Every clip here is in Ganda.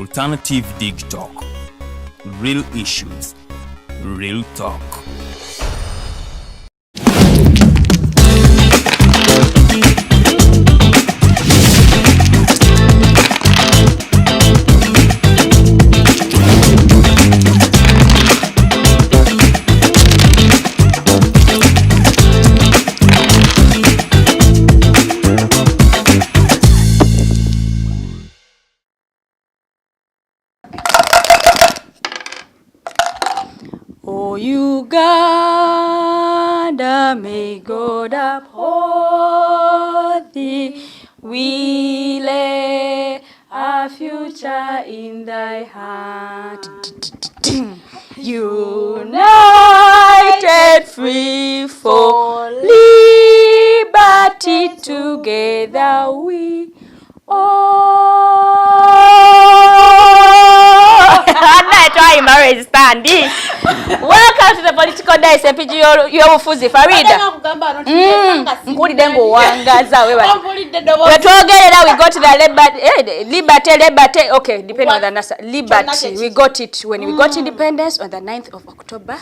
Alternative Dig Talk. Real issues, real talk. Oh, Uganda, may God uphold thee. We lay our future in thy hand. United free for liberty, together we all. Welcome to the Political Dice, MPG y'obufuzi. Farida, nkuwulidde ng'owangaza wetwogerera. We got the liberty, liberty, liberty. Okay, depending on the NASA liberty, we got it when we got independence on the 9th of October.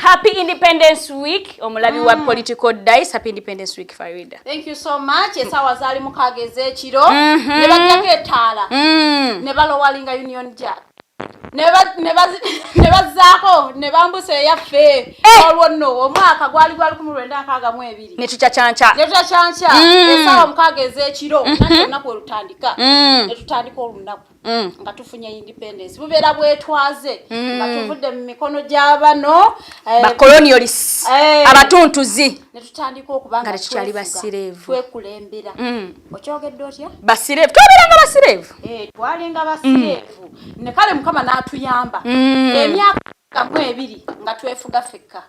Happy Independence Week, omulabi wa Political Dice. Happy Independence Week, Farida. Thank you so much. Essaawa zaali 6 ez'ekiro, ne bajjako ettaala, ne balowalinga Union Jack, ne bazzaako, ne bambusa eyaffe. Olwo nno omwaka gwali gwa 1962. Ne tucacanca. Ne tucacanca. Essaawa 6 ez'ekiro, nanti olunaku we lutandika, ne tutandika olunaku nga tufunye independence. Bubeera bwetwaze nga tuvudde mu mikono gy'abano bacolonialists, abatuntuzi. Ne tutandika okuba nga tetukyali twefuga, basireevu. Twekulembera. Okyogedde otya? Basireevu, twabeeranga basireevu. Twalinga basireevu, ne kale Mukama n'atuyamba emyaka 2 nga twefuga ffekka.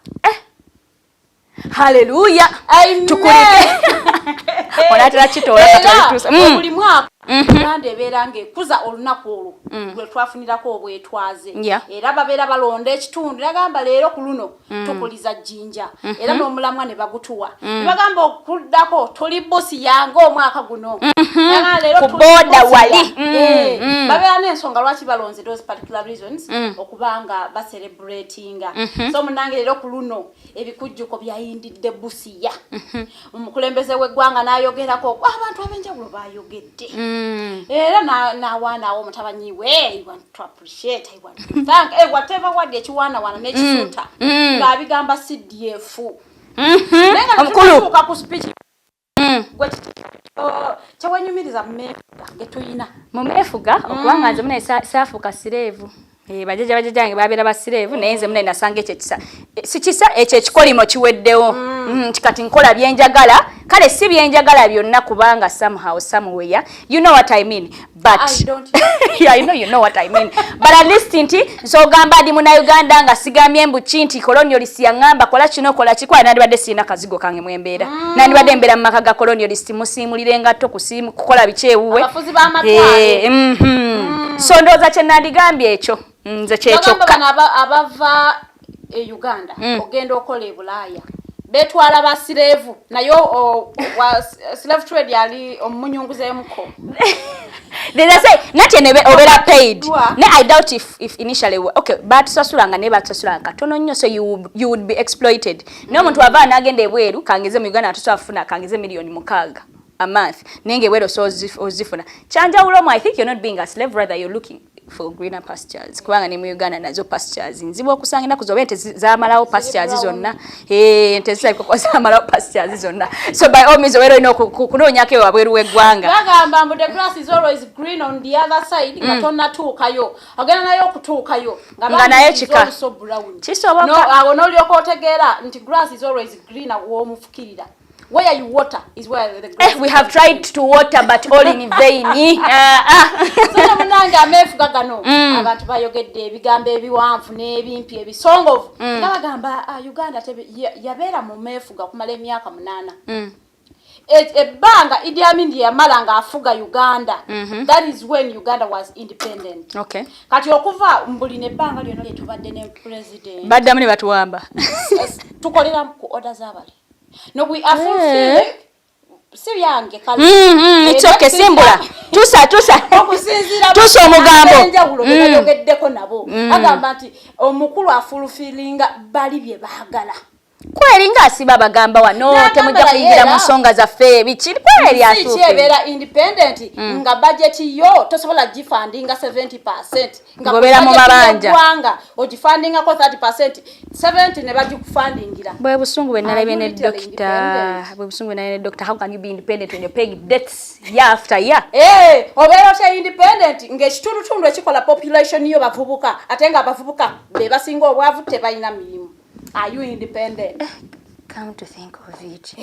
Haleluya. Amen. Tukulike onatera kitoola. Era katalituusa. Buli mwaka Uganda ebeera ng'ekuza olunaku olwo lwe twafunirako obwetwaze. Era babeera balonda ekitundu, nagamba leero ku luno tukuliza Jjinja, era n'omulamwa ne bagutuwa, ne bagamba okuddako tuli Busiya omwaka guno. Nagamba leero Ku tuli border Busia. Wali. Babeera n'ensonga lwaki balonze those particular reasons okubanga bacelebratinga. So munange, leero ku luno ebikujjuko byayindidde Busiya. Omukulembeze w'eggwanga n'ayogerako, abantu ab'enjawulo bayogedde, era n'awaanaawo omutabanyi we. I want to appreciate, I want to thank, whatever word ekiwaanawaana n'ekisuuta ng'abigamba CDF. Naye nga Omukulu. tetunatuuka ku speech, gwe kiki kyewenyumiriza mu meefuga ge tuyina? Mu meefuga, okubanga nze munaye saafuuka sireevu. Bajjajja bange babeera basireevu, naye nze munaye nasanga ekyo ekisa, si kisa, ekyo ekikolimo kiweddewo. Nti kati nkola byenjagala, kale si byenjagala byonna, kubanga somehow, somewhere, you know what I mean, but I don't. Yeah, I know you know what I mean, but at least nti nsogamba ndi munnayuganda nga sigambye mbu ki nti colonialist yaŋŋamba kola kino, kola kikola. Nandibadde sirina kazigo kange mwembeera, nandibadde mbeera mu maka ga colonialist, musiimulira engatto, kukola biki ewuwe. Abafuzi b'amatwale. So ndowooza kye nandigambye ekyo nze Bagamba kyekyokka. bano abava e Uganda ogenda okola e Bulaaya betwala basireevu, naye slave trade yali omunyunguzeemuko. Say nati eno obeera paid. Dwa. Ne I doubt if initially okay, batusasulanga, naye batusasulanga katono nnyo, so you would be exploited. Naye omuntu ava n'agenda ebweru, kangeze mu Uganda atusobola kufuna kangeze miliyoni 6 a month, naye nga ebweru osobola ozifuna kyanjawulo mu. I think you're not being a slave, rather you're looking for greener pastures, kubanga ne mu Uganda nazo pastures nzibu okusanga ennaku zoba ente zamalawo pastures zonna. Ente zirabika kuba zamalawo pastures zonna, so by all means obeera olina kunoonyako eyo wabweru w'eggwanga. Bagamba mbu the grass is always green on the other side nga tonnatuukayo, ogenda nayo okutuukayo Nga nayo kika. Also brown. Kisoboka. No, awo n'olyoka otegeera nti grass is always greener w'omufukirira. Where you water is where the grass We have tried to water but all in vain. Ah, ah. So munange, ameefuga gano, abantu bayogedde ebigambo ebiwanvu n'ebimpi ebisongovu nga bagamba, Uganda yabeera mu meefuga okumala emyaka 8. Ebbanga Idi Amin lye yamala ng'afuga Uganda, that is when Uganda was independent. Kati okuva mbuli nebbanga lyonna lye tubadde ne president, Baddamu ne batuwamba. Tukolera ku order z'abali. No, we are fulfilling. Si byange kale. It's okay, simbula. Tusa tusa. Okusinziira Tusa omugambo. Enjawulo be bayogeddeko nabo, agamba nti omukulu afulfillinga bali bye baagala. Kweri ng'asiba bagamba wano N'agamba temujja kuyingira mu era. nsonga zaffe, biki, kweri Si asuuke. kyebeera independent nga budget yo tosobola gifundinga 70%, nga Ng'obeera mu budget mabanja. y'eggwanga ogifundingako 30%, 70 ne bagikufundingira. Bwe busungu bwe nalabye Are you ne literally doctor. independent? Bwe busungu bwe nalabye ne doctor. How can you be independent when you're paying debts year after year? Eh, obeera otya independent ng'ekitundutundu ekikola population yo bavubuka, ate ng'abavubuka be basinga obwavu, tebalina mirimu? Are you independent? Come to think of it,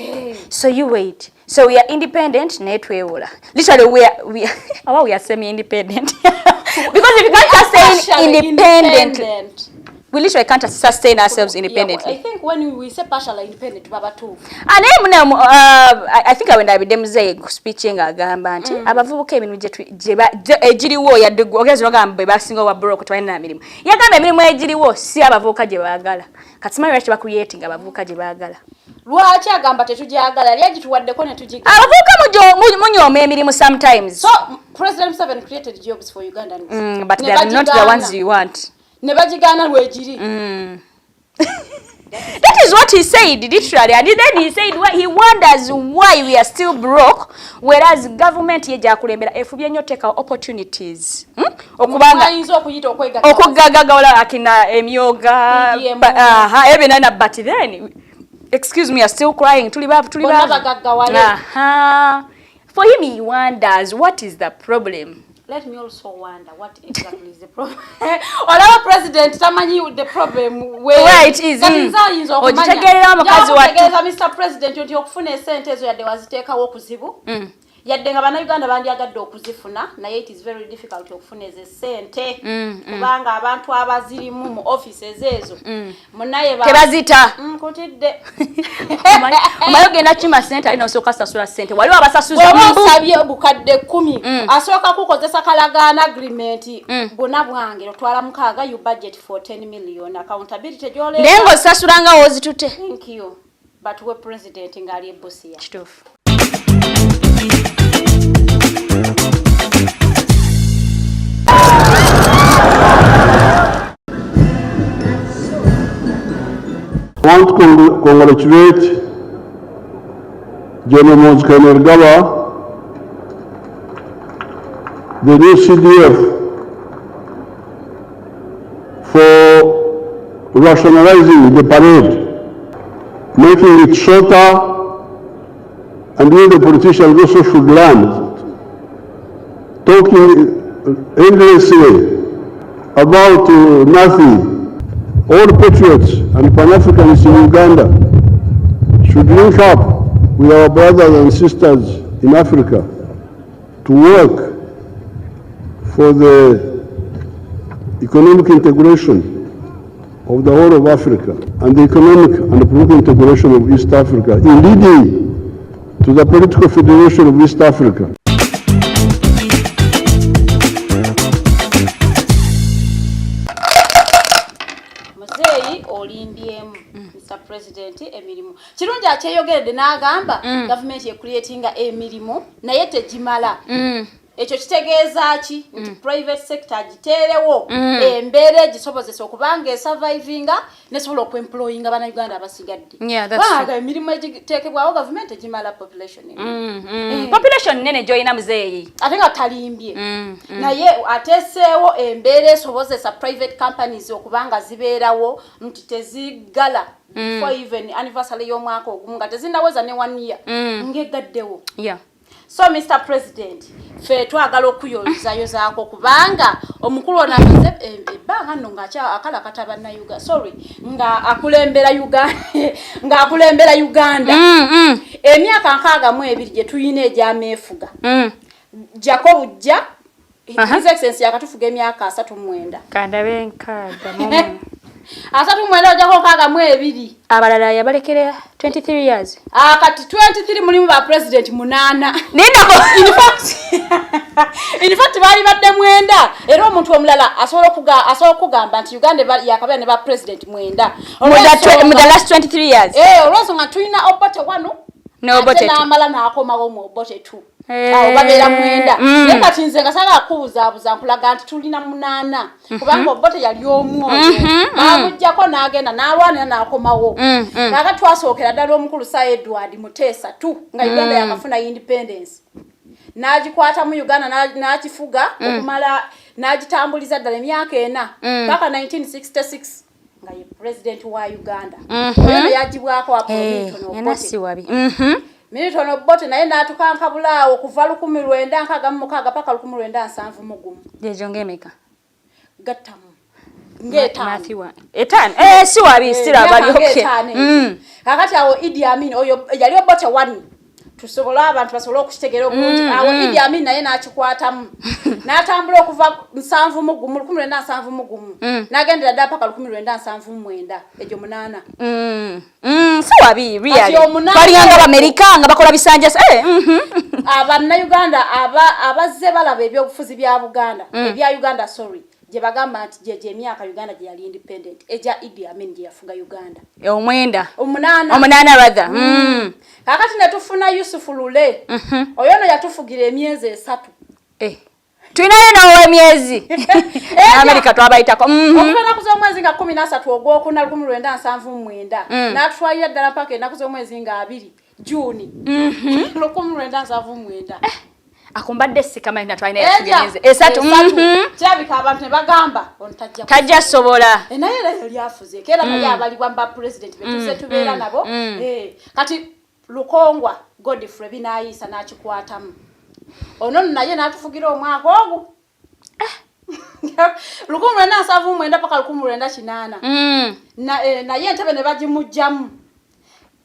so you wait, so we are independent naye twewola. Literally we are semi independent because if you can't sustain Partially independently, independent. We literally can't sustain ourselves independently. Yeah, I think when we say partially independent tuba batuufu. Ah, naye muna I think awendabidde muzeeyi ku speech ye ng'agamba nti abavubuka emirimu gye egiriwo, yadde ogezi bagamba bwe basinga obwa broke, tebalina na mirimu. Yagamba emirimu egiriwo si abavubuka gye baagala. Kati simanyi lwaki bacreating abavubuka gye baagala. Lwaki agamba tetugyagala? Yali agituwaddeko ne tugiga. Abavubuka munyooma emirimu sometimes. So President Museveni created jobs for Ugandans. But Ne they are not the bagigaana. ones you want. Ne bagigaana lwegiri. That is what he said, literally. And then he said, well, he wonders why we are still broke, whereas government ye gyakulembera efubye nnyo teekawo opportunities. Okubanga ayinza okuyita okwegatta okugagagawala akina emyoga PDM. Aha, ebyo nana, but then, excuse me, we are still crying, tuli baavu, tuli Bonna baavu. bagaggawale. Aha. For him, he wonders what is the problem. Let me also wonder what exactly is the problem. Olaba president tamanyi the problem Where it is, Kati nze ayinza okumanya. Ogitegeerera mukazi wattu. Yakutegeeza, Mr President, nti okufuna esente ezo yadde waziteekawo okuzibu, yadde nga Bannayuganda bandyagadde okuzifuna, naye it is very difficult okufuna ezo esente, kubanga abantu abazirimu mu offices ezo munaye Tebazita. Nkutidde. Omanyi ogenda kima sente ali nosooka sasula sente, waliwo abasasuza Bw'oba mbu. osabye 100,000, asooka kukozesa kalagaana, agreement bwonna bwange otwala mukaaga, you budget for 10 million, accountability gy'oleeta. Naye ng'osasula nga woozitute. Thank you, but we president ng'ali e Busia. Kituufu. I want to congratulate General Muhoozi Kainerugaba, the new CDF, for rationalizing the parade, making it shorter, and we the politicians also should learn, talking endlessly about nothing. All patriots and Pan-Africanists in Uganda should link up with our brothers and sisters in Africa to work for the economic integration of the whole of Africa and the economic and political integration of East Africa, in leading to the political federation of East Africa. Muzeeyi olimbyemu, Mr President. Emirimu kirungi akyeyogeredde n'agamba gavumenti ecreatinga emirimu naye tegimala. Ekyo kitegeeza ki? Nti private sector giteerewo embeera egisobozesa okubanga esurvivinga nesobola okuemployinga Bannayuganda abasigadde. Yeah, that's Kubanga emirimu egiteekebwawo gavumenti egimala population eno. Population nene gy'olina, muzeeyi. Ate nga talimbye, naye ateeseewo embeera esobozesa private companies okuba nga zibeerawo, nti teziggala before even anniversary y'omwaka ogumu, nga tezinnaweza ne one year ng'eggaddewo. So Mr President, ffe twagala okuyozayozaako kubanga omukulu ono amaze ebbanga nno ng'akalakata bannayuga, sorry, nga akulembera Uganda, ng'akulembera Uganda emyaka 62 gye tuyina egyameefuga. Jacob jja. His Excellency yakatufuga emyaka 39. Kandabe, 69. 39 ojjako 62. Abalala yabalekera 23 years. Ah, kati 23 mulimu ba president munaana. Nindako. In fact baali badde mwenda, era omuntu omulala asobola okugamba nti Uganda yakabeera ne ba president mwenda. Mu the last 23 years. Eh, olw'ensonga tulina Obote wano, Ate n'amala n'akomawo mu Obote tu awo babeera mwenda. Naye kati nze nga saagala kukubuzaabuza, nkulaga nti tulina munaana, kubanga Obote yali omu, oyo bamuggyako n'agenda n'alwanira n'akomawo. Kaakati twasookera ddala omukulu Sir Edward Muteesa II nga Uganda yakafuna independence, n'agikwatamu Uganda n'akifuga okumala n'agitambuliza ddala emyaka 4 paka 1966 nga ye president wa Uganda. Oyo no yagibwako Apollo Milton Obote. Si wabi. Milton Obote naye n'atukankabulaawo kuva 1966 paka 1971. Gyejo ng'emeka? Gattamu ng'etaano. Matthew etaano, eh, si wabi, still abali Emyaka okay. ng'etaano egyo. Kakati awo Idi Amin oyo yali Obote one, tusobole abantu basobole okukitegeera obulungi. Awo Idi Amin naye n'akikwatamu n'atambula okuva 71, 1971, n'agendera ddala paka 1979, egyo 8. Si wabi really. Kati omunaana Twalinganga Abamerika nga bakola bisanja, eh. Abannayuganda abazze balaba ebyobufuzi bya Buganda, ebya Uganda, sorry, gye bagamba nti gyegyo emyaka Uganda gye yali independent, egya Idi Amin gye yafuga Uganda. Omwenda. 8. 8 rather. Kakati ne tufuna Yusufu Lule. Oyo no yatufugira emyezi 3. Eh. Tulinayo nawo emyezi, Amerika twabayitako. Okuva ennaku z'omwezi nga 13 ogwokuna 1979, n'atutwalira ddala paka ennaku z'omwezi nga 2 Juni 1979. Ako mbadde sikamanyi natwalina Eja, yafuga emyezi 3. Kirabika abantu ne bagamba ono tajja Tajja sobola. Eh, naye era yali afuzeeko, era naye abalibwa mu ba president betuze tubeera nabo. Eh, kati Lukongwa Godfrey Binayiisa n'akikwatamu, ono nno naye n'atufugira omwaka ogwo 1979 paka 1980. Naye entebe ne bagimugjamu,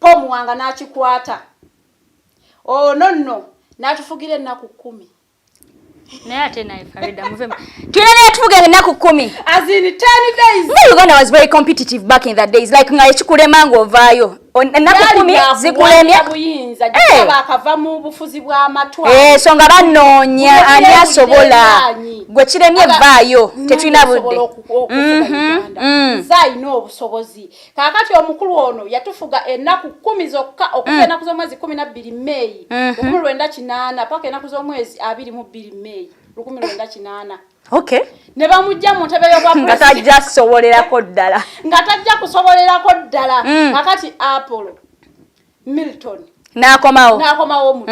Paul Muwanga n'akikwata, ono nno n'atufugira ennaku 10. Naye ate naye Farida, muve tulina naye tufuga ennaku 10. As in 10 days. Nga Uganda was very competitive back in the days, like nga ekikulema ng'ovaayo ennaku 10 zikulemye. Buyinza Eh. gitaba akava mu bufuzi bw'amatwa. Eh, so nga banoonya Gwe ani kiremye asobola. eryanyi. Gwe kiremye vaayo, tetulina budde. Nze alina obusobozi. Kaakati omukulu ono yatufuga ennaku 10 zokka, okuva ennaku z'omwezi 12 Meeyi 1980 paka ennaku z'omwezi 22 Meeyi 1980. Ne bamugja mu ntebe y'obwa Nga president. Tajja sobolerako ddala. Nga tajja kusobolerako ddala. Kakati Apollo Milton N'akomawo. N'akomawo mu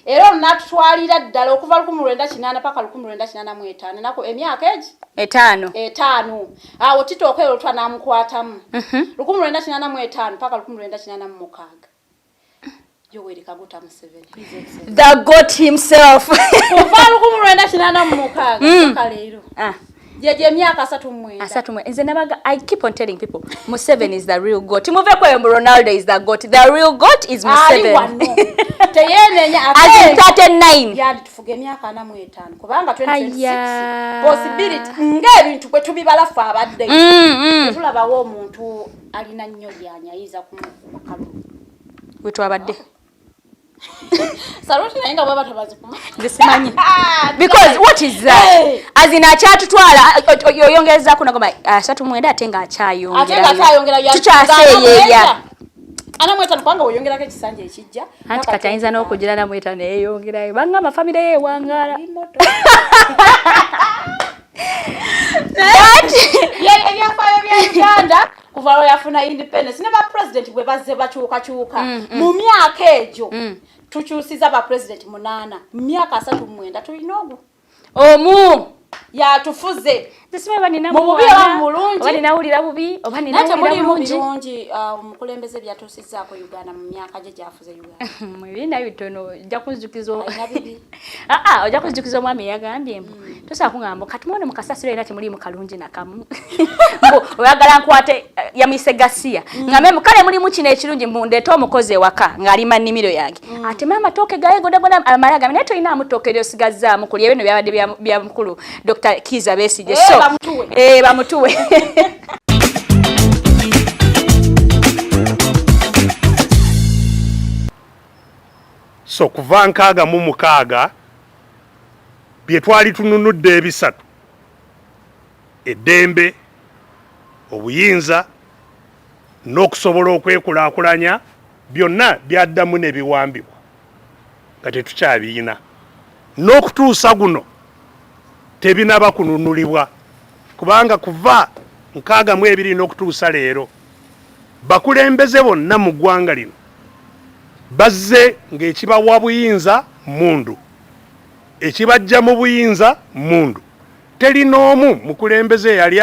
era ono n'atutwalira ddala okuva 1980 paka 1985, naku emyaka egi 5. 5. Awo Tito Okello Lutwa n'amukwatamu 1985 paka 1986. Yoweri Kaguta Museveni, His Excellency. The goat himself. Kuva 1986 paka leero, gyegyo emyaka 39. 30. Nze nabaga, I keep on telling people Museveni is the real goat. Muve kweyo mbu Ronaldo is the goat. The real goat is Ali Museveni. wano teyeenenya. As in 39. Yanditufuga emyaka 45, kubanga 2026 Aya. possibility ng'ebintu bwe tubibala ffe abadde tetulabawo omuntu alina nnyo lyanyi ayinza kumukuba kalulu. We twabadde. Saluti, naye nga bwaba tabazikuba. Nze simanyi, because what is that? Hey. As in akyatutwala, oyongerezaako nagamba 39 ate nga Ate nga akyayongera. Tukyaseeyeeya. 45, kubanga oyongerako ekisanja ekijja. Anti kati ayinza n'okugira 45 neyeyongerayo, bangamba famire ye ewangaala. Ebyafaayo bya Uganda kuva lwe yafuna independence ne bapresident bwe bazze bakyukakyuka mu myaka egyo, tukyusiza bapresident 8 mu myaka 39. Tulina ogwo Omu. Yatufuze. Nze simanyi oba nina Mu bubi muwana, oba mu bulungi. Oba ninawulira bubi oba Naye ninawulira temulimu bulungi. birungi, omukulembeze byatuusizzaako Uganda mu myaka gye gyafuze Uganda. Ebina bitono, ojja kunzijukiza Alina bibi. Ah, ah, ojja kunzijukiza omwami eyagambye mbu tosobola kuŋŋamba kati muwone mu kasasiro era temuliimu kalungi nakamu, mbu oyagala nkwate eh, yamuyise gasiya ngambe mbu kale mulimu kino ekirungi, mbu ndeete omukozi ewaka ng'alima nnimiro yange ate maama tooke gaye godagoda amale agambe naye tolinaamu ttooke lyosigazzaamu kulya. Ebino byabadde bya mukulu Dr. Kiza Besigye. Eh, So bamutuwe. Eh, bamutuwe. So kuva 66 bye twali tununudde ebisatu, eddembe, obuyinza n'okusobola okwekulaakulanya. Byonna byaddamu ne biwambibwa nga tetukyabiyina, n'okutuusa guno tebinaba kununulibwa, kubanga kuva 62 n'okutuusa leero bakulembeze bonna mu ggwanga lino bazze ng'ekibawa buyinza mmundu, ekibajja mu buyinza mmundu. Teri n'omu mukulembeze eyali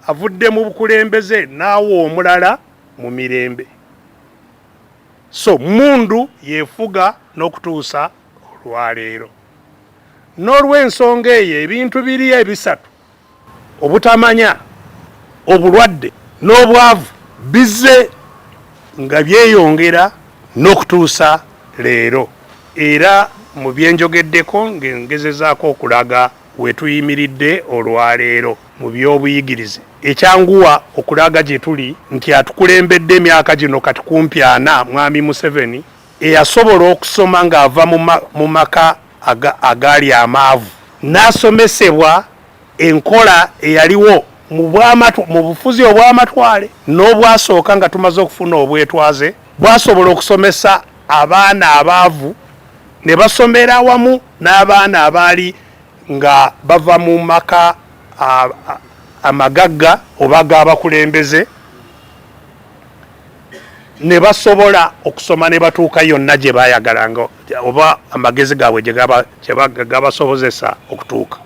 avudde mu bukulembeze n'awa omulala mu mirembe. So mmundu yefuga n'okutuusa olwaleero. N'olw'ensonga eyo ebintu biri ebisatu, obutamanya, obulwadde n'obwavu, bizze nga byeyongera n'okutuusa leero. Era mu byenjogeddeko ng'engezezaako okulaga wetuyimiridde olwaleero mu by'obuyigirize, ekyanguwa okulaga gye tuli nti atukulembedde emyaka gino kati kumpi 40, Mwami Museveni, eyasobola okusoma ng'ava mu maka agaali amaavu, n'asomesebwa enkola eyaliwo mu bufuzi obw'amatwale n'obwasooka nga tumaze okufuna obwetwaze, bwasobola okusomesa abaana abaavu ne basomera awamu n'abaana abaali nga bava mu maka amagagga oba g'abakulembeze, ne basobola okusoma ne batuuka yonna gye bayagalanga oba amagezi gaabwe gye gabasobozesa okutuuka.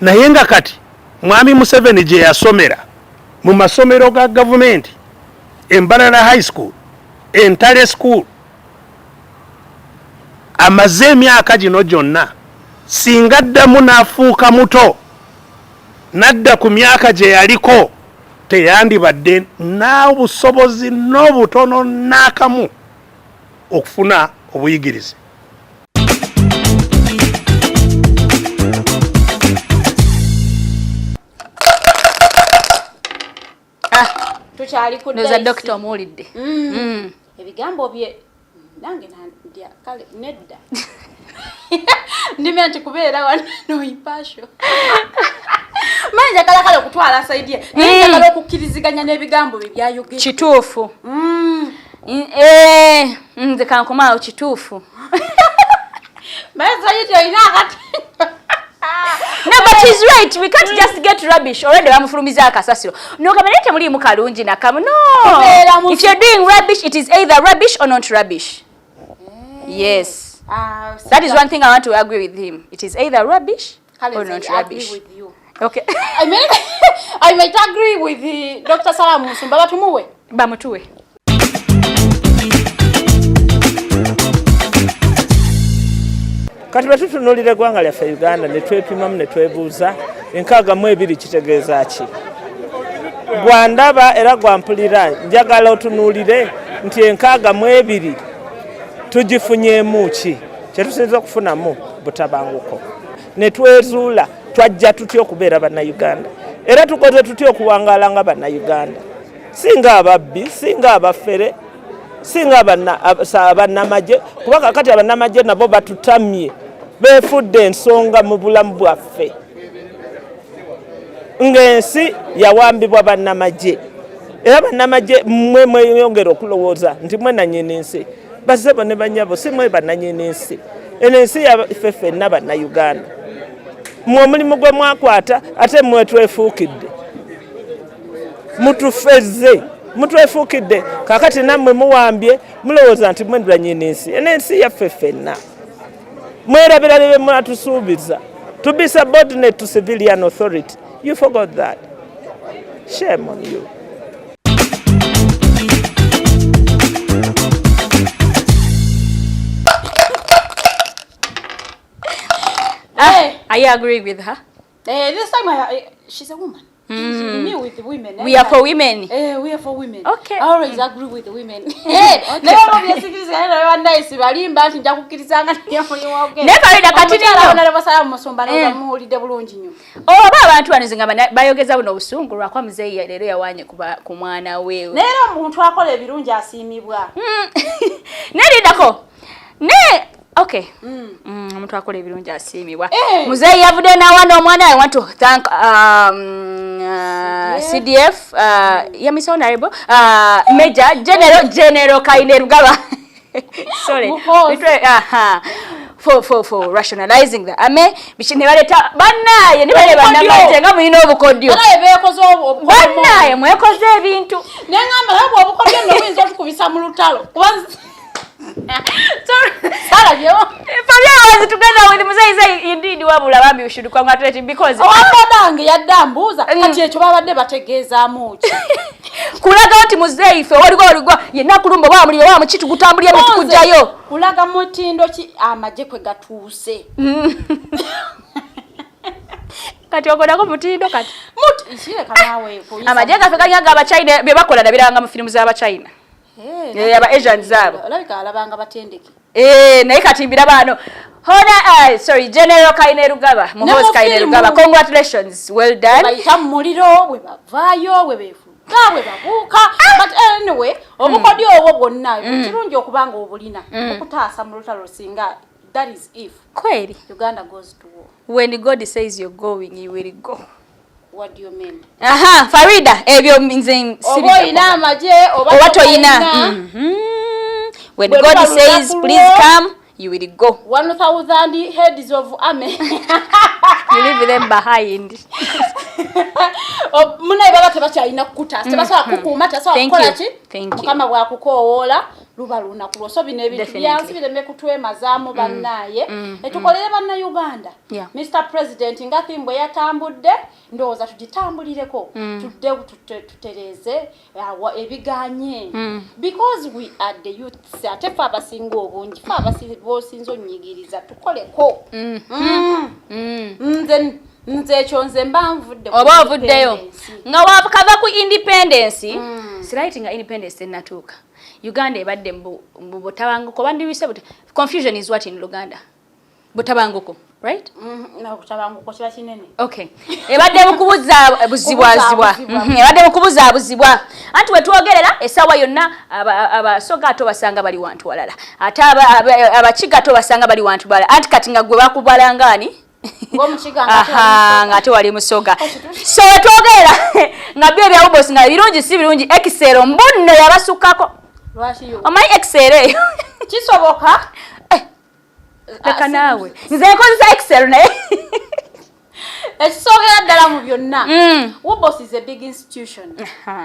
Naye nga kati Mwami Museveni gye yasomera mu masomero ga gavumenti, Embarara High School, Entale School, amaze emyaka gino gyonna, singa addamu n'afuuka muto n'adda ku myaka gye yaliko, teyandibadde n'obusobozi n'obutono n'akamu okufuna obuyigirize. Ah, tukyali ku Ndoza dokita omuwulidde. Ebigambo bye nange nandya kale nedda ndimya nti kubeera wano no impartial manyi njagala kale okutwala side ye, naye njagala okukkiriziganya n'ebigambo bye byayogedde. Kituufu. Nze kankomaawo, kituufu. Maye olina akati. No, but he's right. We can't just get rubbish. Already bamufulumiza akasasiro. No, kamene temuliimu kalungi nakamu. No. Kubeera mu- If you're doing rubbish, it is either rubbish or not rubbish. Yes. Ah, That is one thing I want to agree with him. It is either rubbish Kale, or nze not I agree rubbish. with you. Okay. I might agree with the Dr. Salah Musumba, batumuwe. Bamutuwe. Kati bwe tutunuulira eggwanga lyaffe Uganda ne twepimamu ne twebuuza, 62 kitegeeza ki? Gwandaba era gwampulira, njagala otunuulire nti 62 tugifunyeemu ki? Kyetusinza okufunamu butabanguko, ne twezuula twajja tutya okubeera Bannayuganda, era tukoze tutya okuwangaala nga Bannayuganda, singa ababbi, singa abafere, singa abannamagye, kuba kakati abannamagye nabo batutamye, beefudde ensonga mu bulamu bwaffe ng'ensi yawambibwa bannamagye. Era bannamagye mmwe mweyongera okulowooza nti mwe nannyini nsi. Bassebo ne bannyabo, si mwe bannannyini nsi. Eno ensi yaffe ffenna Bannayuganda. Mmwe omulimu gwe mwakwata ate mmwe twefuukidde, mutufezze, mutwefuukidde. Kakati nammwe muwambye, mulowooza nti mwe bannyini nsi. Eno ensi yaffe ffenna. Mwerabira bye mwatusuubiza, to be subordinate to civilian authority. You forgot that. Shame on you. Ah, are you agree with her? Eh, this time she's a woman. Me with women. Eh? We are for women. Eh, we are for women. Okay. I always agree with the women. Eh, naye oba byesikiriza naye bannaye balimba nti nja kukkirizanga. Naye Farida, kati nno. Honorable Salah Musumba naye muwulidde bulungi nnyo. Oba abantu bano nze nga bayogeza buno obusungu lwakuba muzeeyi leero yawanye ku mwana we. Naye era omuntu akola ebirungi asiimibwa. Naye lindako ne Okay. Omuntu akola ebirungi asiimibwa. Muzeeyi yavudde n'awana omwana. I want to thank CDF, yeah, Mr. Honorable Major General, General Kainerugaba, sorry. Muhoozi. Aha. For rationalizing the army, biki ne baleeta bannaaye ne bale bannamagye nga mulina obukodyo. Banaye beekoze obukodyo. Bannaaye mwekoze ebintu. Neŋŋamba naye bwe obukodyo nno buyinza otukubisa mu lutalo, kuba salabyewo. Fabia was together with Muzeeyi say indeed, wabula bambi we should congratulate him because Owabodange yadde ambuuza, kati ekyo babadde bategeezaamu ki? Kulaga nti muzeeyi ffe waliwo oligwa yenna kulumba oba muliro oba muki, tugutambulira ne tukugjayo. Kulaga mutindo ki amagye kwe gatuuse. Kati okolako mutindo kati. Kireka naawe kuyisa. Amagye gaffe galinga g'Abachina, bye bakola nabiranga mu firimu z'Abachina. Aba Asians abo. Olabika alabanga batendeke. Eh, naye kati mbiraba ano Hona, sorry, General Kainerugaba, Muhoozi mu Kainerugaba, firimu. Congratulations, well done. Bayita mu muliro, bwe bavaayo, bwe beefuga, bwe babuuka. But anyway, obukodyo obwo bwonna kirungi okuba nga obulina okutaasa mu lutalo, singa, that is if Kweli. Uganda goes to war. When God says you're going, you will go. What do you mean? Aha, Farida, ebyo nze Oba oyina amagye oba oba toyina. Toyina. When Bwe God luba says lunaku please lwo. come, you will go. 1000 heads of army. You leave them behind. Munaye baba tebakyalina kukutaasa, tebasobola kukuuma, tebasobola Thank kukola you. ki. Thank you. Mukama bwakukoowoola luba lunaku lwo. So bino ebintu Definitely. byansi bireme kutwemazaamu bannaaye, etukolere Bannayuganda. Mr President, nga theme bwe yatambudde, ndowooza tugitambulireko, tudde tutereeze awa ebiganye, because we are the youths, ate fe abasinga obungi, fe bosinza onyigiriza, tukoleko. Nze ekyo nze mba nvudde ku Oba ovuddeyo. independence. Nga wakava ku independence, slight nga independence tenatuuka, Uganda ebadde mu butabanguko, bandirise confusion is what in Luganda? Butabanguko, right? Obutabanguko kiba kinene. Okay, ebadde mukubuzibwazibwa. Kubuzaabuzibwa. Ebadde mukubuzaabuzibwa, anti wetwogerera essaawa yonna Abasoga ate obasanga bali wantu walala, ate Abakiga ate obasanga bali wantu balala, anti kati nga gwe bakubalangaani Ng'Omukiga nga ate wali Aha, Musoga. nga ate wali Musoga. So wetwogerera nga byo ebya UBOS nga birungi si birungi, Excel mbunno yabasukkako. Lwaki yo? Omanyi Excel eyo? Kisoboka. Eh, leka naawe, nze nkozesa Excel naye. Ekisookera ddala mu byonna, UBOS is a big institution.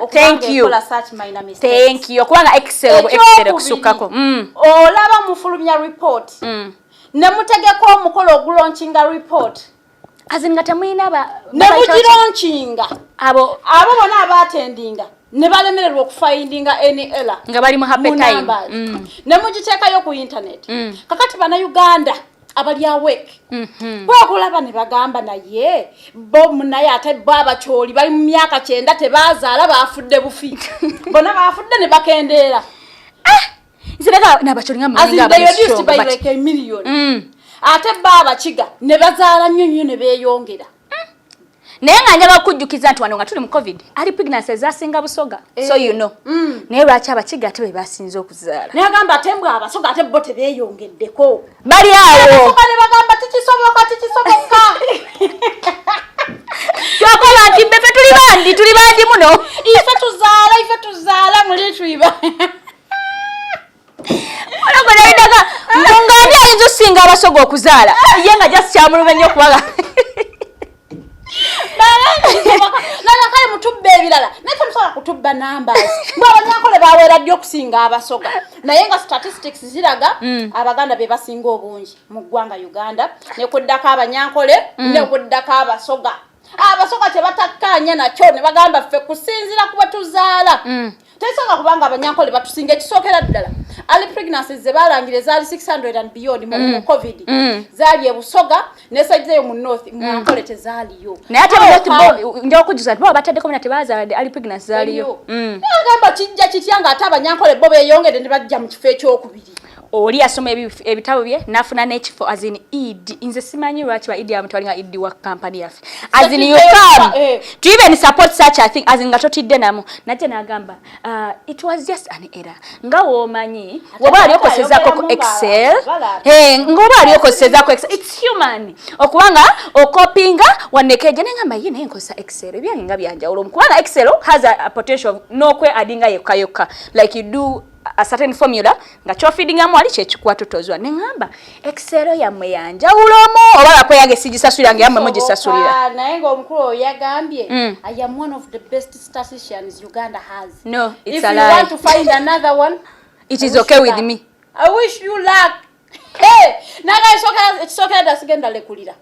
Okubanga Thank you. ekola such minor mistakes. Thank you, okubanga Excel Excel Ekyokubiri, kusukkako. Olaba mufulumya report ne mutegeka omukolo ogulaunchinga report. As in nga temulina Ne mugilaunchinga. Abo Abo bonna abaatendinga ne balemererwa okufindinga any error nga bali mu happy mu time. numbers. Ne mugiteekayo ku internet. Kakati Bannayuganda abali awake kwekulaba ne bagamba, naye bo naye ate bo Abakyoli bali mu myaka 90 tebazaala, bafudde bufi, bonna bafudde ne bakendeera. Nze leka n'Abakyoli nga As in mulinga they reduced by abali like a million. Ate bo Abakiga ne bazaala nnyo nnyo ne beeyongera. Naye nga njagala okujjukiza nti wano nga tuli mu COVID, early pregnancy ezasinga Busoga, so you know, naye lwaki Abakiga ate be basinze okuzaala? Naye agamba ate mbwe Abasoga ate bo tebeeyongeddeko. Bali awo. Abasoga ne bagamba tikisoboka, tikisoboka. Twakola nti mbefe tuli bandi, tuli bandi muno. Ife tuzaala, ife tuzaala, muli twiba. Olwo nga ani ayinza osinga Abasoga okuzaala, ye nga just kyamuluma nnyo okubaga. Nana kale mutubba ebirala, naye temusobola kutubba numbers. Mbwe Abanyankole baweera ddi okusinga Abasoga? Naye nga statistics ziraga Abaganda be basinga obungi mu ggwanga Uganda, nekuddako Abanyankole, nekuddako Abasoga. Abasoga kyebatakkaanya nakyo ne bagamba, ffe kusinziira ku bwe tuzaala tekisoboka kubanga Abanyankole batusinga. Ekisookera ddala, early pregnancies ze balangira ezaali 600 and beyond mu COVID zaali ebusoga ne side eyo mu north, mu Ankole tezaaliyo. Naye ate mu North bo nja okujjuza nti bo bataddeko muna tebazaala, early pregnancy zaaliyo. Agamba kijja kitya nga ate Abanyankole bo beeyongedde ne bajja mu kifo ekyokubiri? Oli asoma ebitabo bye n'afuna n'ekifo, as in ED. Nze simanyi lwaki ba ED abamu tebalinga ED wa kampani yaffe. As in, you come to even support such a thing, as in nga totidde namu. Najja n'agamba, it was just an error. Nga w'omanyi woba ali okosezaako ku Excel, ng'oba ali okosezaako Excel, it's human okubanga okopinga wanekeje. Nengamba ye naye nkozesa Excel, ebyange nga byanjawulo, kubanga Excel has a potential n'okwe addinga yokka yokka, like you do a certain formula nga kyofeedingamu wali kyekikuwa totozwa. Neŋŋamba Excel yammwe yanjawulomu, oba lwakwe yange sigisasulira nga yammwe mugisasulira. Naye ng'omukulu oyo yagambye, "I am one of the best statisticians Uganda has." No, it's If a you lie. want to find another one, It I is wish okay you with luck. me. I wish you luck. Hey, naga ekisookera ddala sigenda lekulira.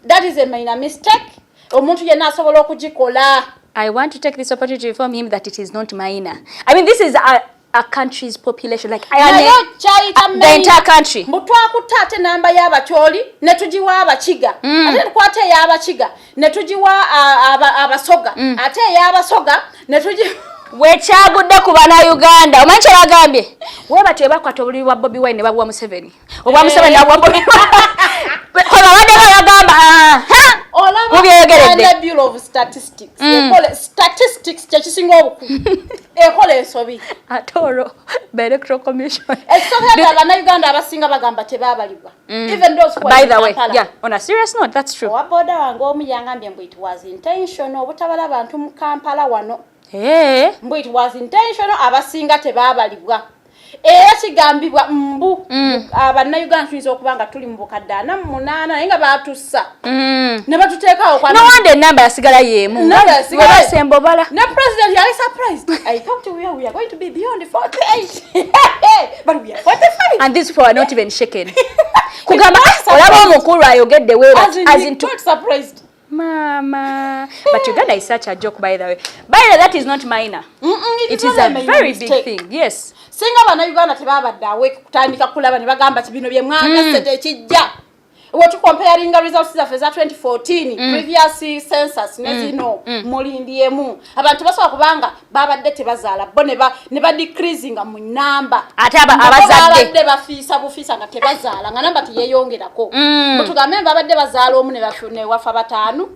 That is a minor mistake. Omuntu yenna asobola okugikola. I want to take this opportunity to inform him that it is not minor. I mean, this is a country's population. Like, I Naye kyayita the entire country. Mbu twakutte ate namba y'Abakyoli ne tugiwa Abakiga, ate tukwata ey'Abakiga ne tugiwa Abasoga, ate ey'Abasoga ne tugi Wekyagudde ku Bannayuganda. Omanyi kye bagambye? We batyo bakwata obuliri bwa Bobi Wine ne babuwa Museveni, obwa Museveni nabwa Bobi. Babadde bagamba Olaba mubyeyogeredde. Uganda Bureau of Statistics ekola statistics, kyekisinga obukulu, ekola ensobi. Ate olwo ba Electoral Commission? Ekisookera ddala, Bannayuganda abasinga bagamba tebaabalibwa, even those who are By in the way, Kampala. yeah, on a serious note, that's true. Owa boda wange omu yangambye mbu it was intentional obutabala bantu mu Kampala wano. Hey. Mbu it was intentional, abasinga tebaabalibwa. Era kigambibwa mbu Bannayuganda tuyinza okuba nga tuli mu bukadde 48, naye nga batussa ne batuteekawo No wonder enamba yasigala yeemu. Namba yasigala- Webasemba obala. Ne president yali surprised. "I thought we are going to be beyond 48, but we are 45." And these people are not even shaken. Kugamba olaba omukulu ayogedde weera. As in, As he in to got surprised. Mama, but Uganda is such a joke, by the way. By the way, that is not minor. It It is is not a a minor very big mistake. thing, yes. Singa Bannayuganda tebabadde awake kutandika kulaba ne bagamba ti bino bye mwagasse tekijja. Wetucomparinga results zaffe eza 2014, previous census, ne zino, mulimbyemu. Abantu basobola kubanga babadde tebazaala bo ne badecreasinga mu namba. Ate abazadde. Babadde bafiisa bufiisa nga tebazaala, nga namba teyeyongerako. Bwetugambe babadde bazaala omu ne wafa bataano.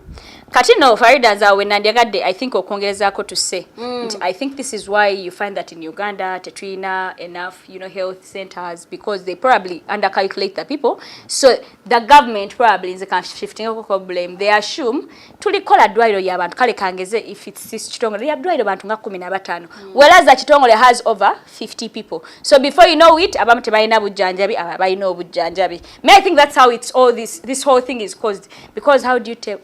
Kati no, Farida, nze nandyagadde, I think, okwongerezaako to say nti I think this is why you find that in Uganda tetulina enough health centers, because they probably undercalculate the people. So the government probably, nze shiftingako blame, they assume tulikola ddwaliro y'abantu, kale kangeze if it's this kitongole lya ddwaliro bantu nga 15, whereas the kitongole has over 50 people. So before you know it, abamu tebalina bujjanjabi, aba balina obujjanjabi. May I think that's how it's all this whole thing is caused, because how do you tell?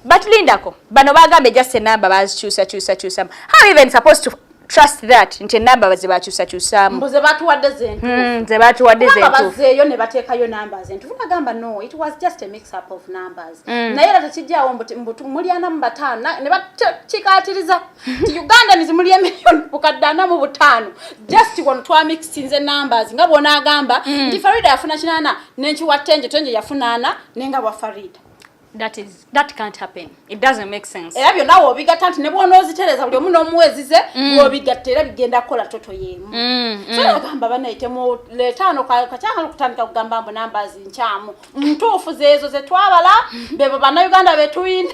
But lindako, bano bagambye just enamba bazikyusa kyusa kyusamu. How are we even supposed to trust that nti enamba ze bakyusakyusaamu? Mbu ze batuwadde zentuufu. Ze batuwadde Kubanga zentuufu. bazzeeyo ne bateekayo numbers entuufu, nagamba no, it was just a mix up of numbers. Naye era tekijjaawo mbu muli 45 ne bakikaatiriza nti Ugandans muli emiliyoni 405,000. Just wano twamixinze numbers, nga bw'onaagamba nti Farida yafuna 80 nenkiwa Tenje, Tenje yafuna 40 nenga bwa Farida. That can't happen. It doesn't make sense. Era byonna wobigatta nti ne bw'onoozitereza buli omu n'omuwezize, bw'obigatta era bigenda kukola total y'emu. So agamba banaye temuleetaano kakyangala okutandika kugamba mbu numbers nkyamu. Ntuufu zeezo zetwabala, bebo Bannayuganda betulina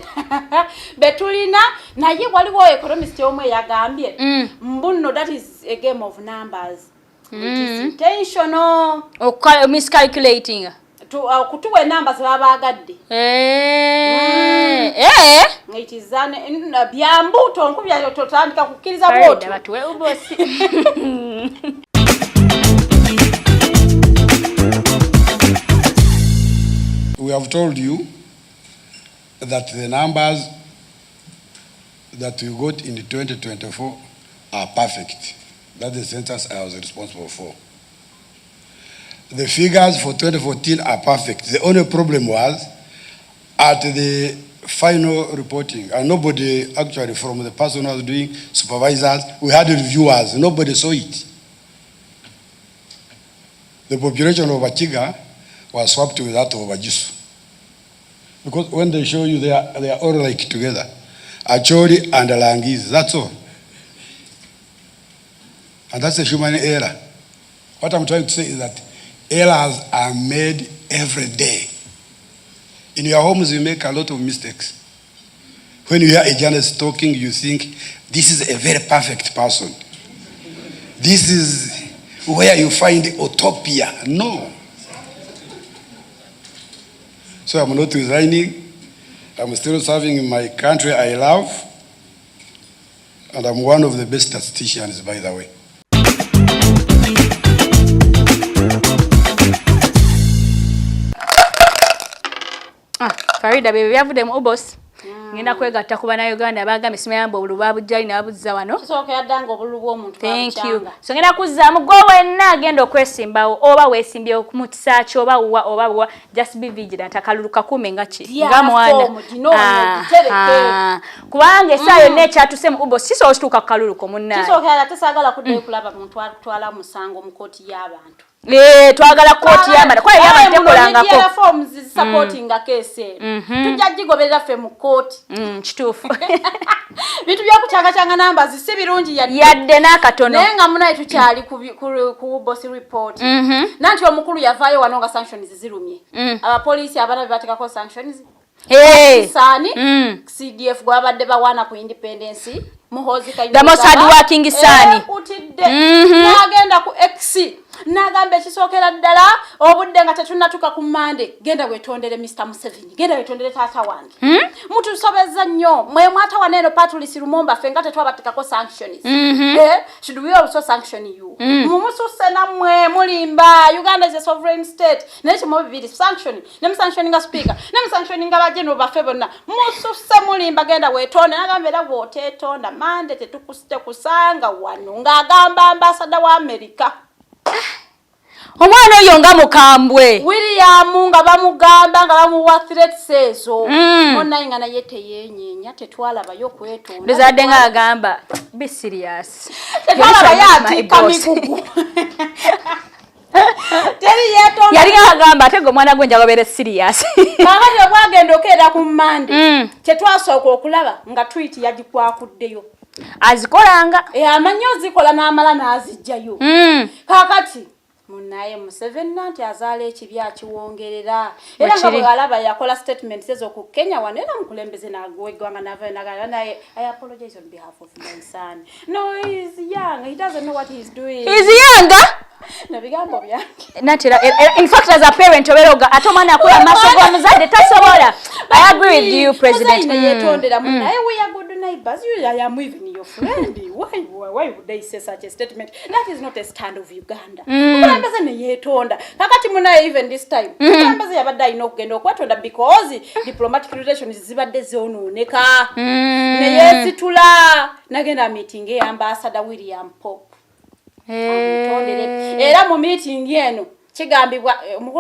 betulina. Naye waliwo economist omu eyagambye mbu nno that is a game of numbers, it is intentional. Miscalculating. Okutuwa enamba zebabaagadde. Eh. Eh. It is byambuto nkubya totandika kukkiriza Farida, bwotyo. batuwe ubosi. We have told you that the numbers that we got in 2024 are perfect. That's the census I was responsible for. The figures for 2014 are perfect. The only problem was at the final reporting, and nobody actually from the person who was doing supervisors, we had reviewers, nobody saw it. The population of Bakiga was swapped with that of Bagisu. Because when they show you, they are all like together. Acholi and Langiz, that's all. And that's a human error. What I'm trying to say is that errors are made every day. In your homes, you make a lot of mistakes. When you hear a journalist talking, you think, this is a very perfect person. This is where you find utopia. No. So I'm not resigning. I'm still serving my country I love. And I'm one of the best statisticians, by the way. Ah, Farida bebe byavudde mu Ubos. Ngenda kwegatta ku bannayuganda bagambye simayamba obululu babujjali n'abuzza wano. Thank you. So ngenda kuzzaamu gwe wenna agenda okwesimbawo oba weesimbyewo mu kisa kyo oba wuwa oba wuwa, just be vigilant, akalulu kakuume nga ki nga mwana, kubanga essaawa yonna ekyatuse mu Ubos kisobola okituuka ku kalulu ko munnaye. Kisookera ate saagala kuddayo kulaba muntu atwala musango mu kooti y'abantu. Eh, twagala kooti y'amala kuba ey'abantu tekolangako. Forms supportinga case eno tujja gigoberera ffe mu kooti. Kituufu. Bintu byokucangacanga numbers si birungi yadde. Yadde n'akatono. Naye nga munaye tukyali ku UBOS report, nanti omukulu yavaayo wano nga sanctions zirumye abapoliisi abaana be bateekako sanctions. Saani CDF gwabadde bawaana ku independence, Muhoozi. The most hardworking son. Utidde n'agenda ku X n'agamba, ekisookera ddala, obudde nga tetunnatuka ku Mande, genda wetondere Mr Museveni, genda wetondere taata wange. Mutusobeza nnyo mwe mwatawana eno Patrice Lumumba, ffe nga tetwabatekako sanctions. Eh, should we also sanction you? Mumususe nammwe mulimba. Uganda is a sovereign state. Naye kimu bibiri, sanction nemusanctioninga speaker, nemusanctioninga bageno baffe bonna, mususe mulimba. Genda wetonde. Nagamba era bw'oteetonda Mande tetukusanga wano, ng'agamba ambassador wa America. Omwana oyo nga mukambwe. William, nga bamugamba nga bamuwa threats ezo, munaye nga naye teyenyeenya, tetwalabayo kwetonda. Ndozadde nga agamba be serious. Tetwalabayo atiika migugu, teri yetonda. Yali agamba ate gwe omwana gwe njagobeere serious. Kakati obwagenda okeera ku Mande, kyetwasooka okulaba nga tweet yagikwakuddeyo. Azikolanga. Amanyi ozikola n'amala n'azijjayo. Kakati munaye Museveni nanti azaala ekibi akiwongerera, era nga Bwe kiri. bwe alaba yakola statement ezo ku Kenya wano, era omukulembeze weggwanga navayo nagamba naye, "I apologize on behalf of my son. No, he is young, he doesn't know what he is doing." Is younger. Nebigambo byange. Nanti era in fact as a parent obeera oga ate omwana akula amaaso g'omuzadde tasobola. I agree with you, President. Muzeeyi yetondera munaye, we are good neighbors. You, I am even your friend. Why would they say such a statement? That is not a stand of Uganda. Omukulembeze ne yeetonda. Kakati munaye, even this time omukulembeze yabadde alina okugenda okwetonda because diplomatic relations zibadde zoonooneka. Ne yeesitula nagenda meeting e ambassador William Pope amutondere. Era mu meeting eno kigambibwa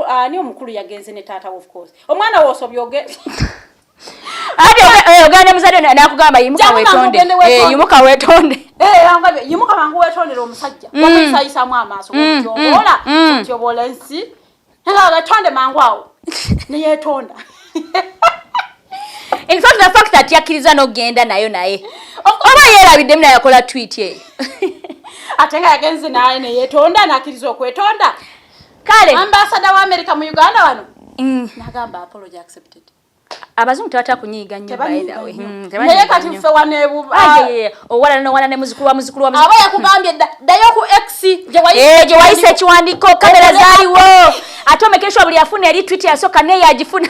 ani omukulu yagenze ne taata we, of course omwana woosobye oge Ate ogenda muzadde nakugamba yimuka Jangu mangu weetonde. ogende weetonde. Yimuka weetonde. Eh, angambye, yimuka mangu weetondere omusajja wamuyisayisamu amaaso, otyoboola otyoboola ensi. Wetonde mangu awo, neyeetonda. In fact, the fact that yakkiriza n'okugenda nayo, naye oba yeerabiddemu naye yakola tweet eyo. Ate nga yagenze naye neyeetonda, nakkiriza okwetonda. Kale. Ambassador wa America mu Uganda wano nagamba, "Apology accepted." Abazungu tebatera kunyiiga nnyo, by the Tebanyiiga way. nnyo. Tebanyiiga Naye kati nnyo. ffe wano Ah, ye, ye, owalana n'owalana ne muzukulu wa muzukulu wa muzukulu. Aba yakugambye dda, ddayo ku X gye wayise. Eh, gye wayise ekiwandiiko, kamera zaaliwo, ate omekeshwa buli afuna eri tweet yasooka naye yagifuna,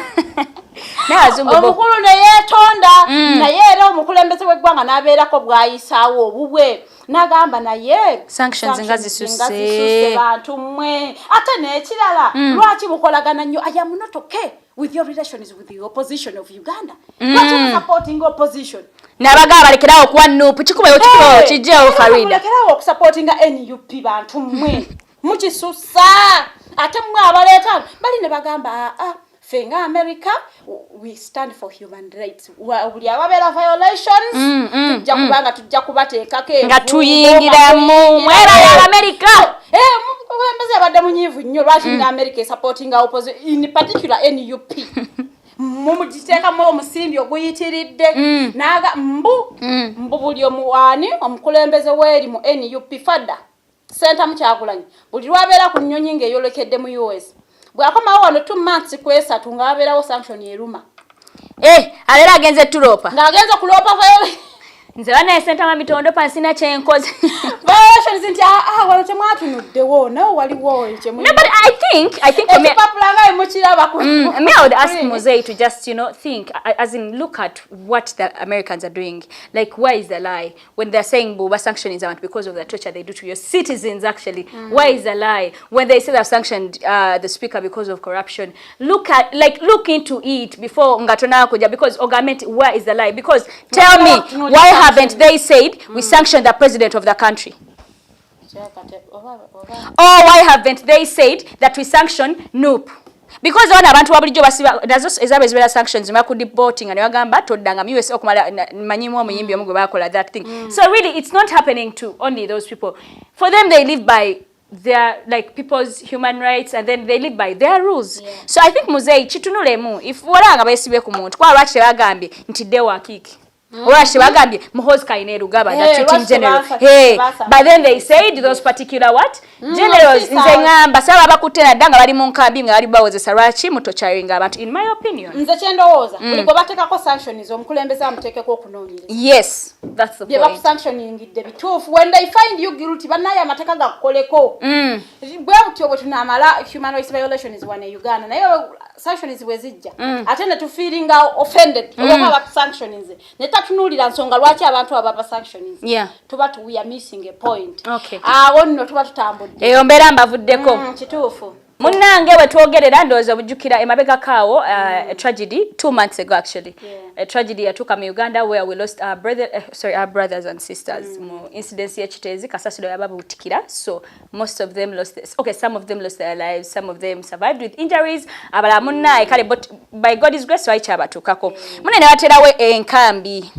naye abazungu bo Omukulu ne yeetonda. Naye era omukulembeze w'eggwanga n'abeerako bw'ayisaawo obubwe n'agamba naye Sanctions nga zisusse. Nga zisusse, bantu mmwe. Ate n'ekirala, lwaki mukolagana nnyo? I am not okay with your relations with the opposition of Uganda. Lwaki musupporting opposition? N'abagaba balekerawo okuwa NUP, kikubewo kikubewo kijjewo Farida. Mulekerawo okusupportinga NUP, bantu mmwe mukisussa. Ate mmwe abaleeta bali ne bagamba, aa, ffe nga America we stand for human rights. Buli awabeera violations tujja kubanga tujja kubateekako Nga envumbo, tuyingiramu. nga Mwebale Abamerika. Eh, mukulembeze yabadde munyiivu nnyo, lwaki mm. America esupportinga in particular NUP, mumugiteekamu omusimbi oguyitiridde. Naga mbu buli omuwaani omukulembeze weeri mu NUP fada. Sentamu Kyagulanyi buli lwabeera ku nnyonyi ng'eyolekedde mu US, bw'akomawo wano 2 months ku 3 nga wabeerawo sanction eruma. Eh, abeera agenze tuloopa. Ng'agenze kuloopa. Nze banaye Sentama mitondo pansina kyenkoze. Violations nti, ah, ah, wano temwatunuddewo, nawe waliwo. No, but I think for me, Ekipapula nga mukiraba ku Me, I would ask Mzee to just, think, as in look at what the Americans are doing. Like, where is the lie? When they're saying Buba sanctioning abantu because of the torture they do to your citizens, actually. Where is the lie? When they say they've sanctioned the speaker because of corruption. Look at, like, look into it before nga tonakuja, because ogamenti, where is the lie? Because tell me, why haven't they said we sanctioned the president of the country? Or why haven't they said that we sanction NUP? Because wana abantu ba bulijjo basiba nazo ezaabwe zibeera sanctions bakudeporting ne bagamba toddanga mu US okumala manyimu omuyimbi omu gwe bakola that thing. So really it's not happening to only those people. For them, they live by their, like, people's human rights, and then they live by their rules. So I think Muzei kitunulemu, if walanga beesibye ku muntu, kwa lwaki tebagambye nti Deo Akiiki, oba tebagambye Muhoozi Kainerugaba, the Eh, treating lwaki general? Hey, but then they said those particular what generals. Nze ŋŋamba saba bakutte nadda nga bali mu nkambi nga bali bawozesa, lwaki mutorturinga abantu, in my opinion? Nze kyendowooza, buli gwe bateekako sanctions, omukulembeze amuteekeko okunoonyereza. Yes, that's the Bye point. bakusanctioningidde bituufu? When they find you guilty, bannaye amateeka gakukoleko. Bwe butyo bwe tunaamala human rights violations wano e Uganda. Naye sanctions bwe zijja, ate ne tufeelinga offended olwokuba bakusanctioninze, ne tatunuulira nsonga lwaki abantu abo baba sanctions, tuba we are missing a point. Awo nno tuba tutambudde. Eyo mbeera mbavuddeko. Kituufu. Munnange, bwe twogerera, ndowooza obujjukira emabegako awo, a tragedy 2 months ago actually. A tragedy yatuuka mu Uganda where we lost our brother, sorry, our brothers and sisters mu incidence y'ekiteezi, kasasiro yababuutikira. So most of them lost, okay, some of them lost their lives, some of them survived with injuries, abalala munnaye kale, but by God's grace wali kyabatuukako. Munne ne baterawo enkambi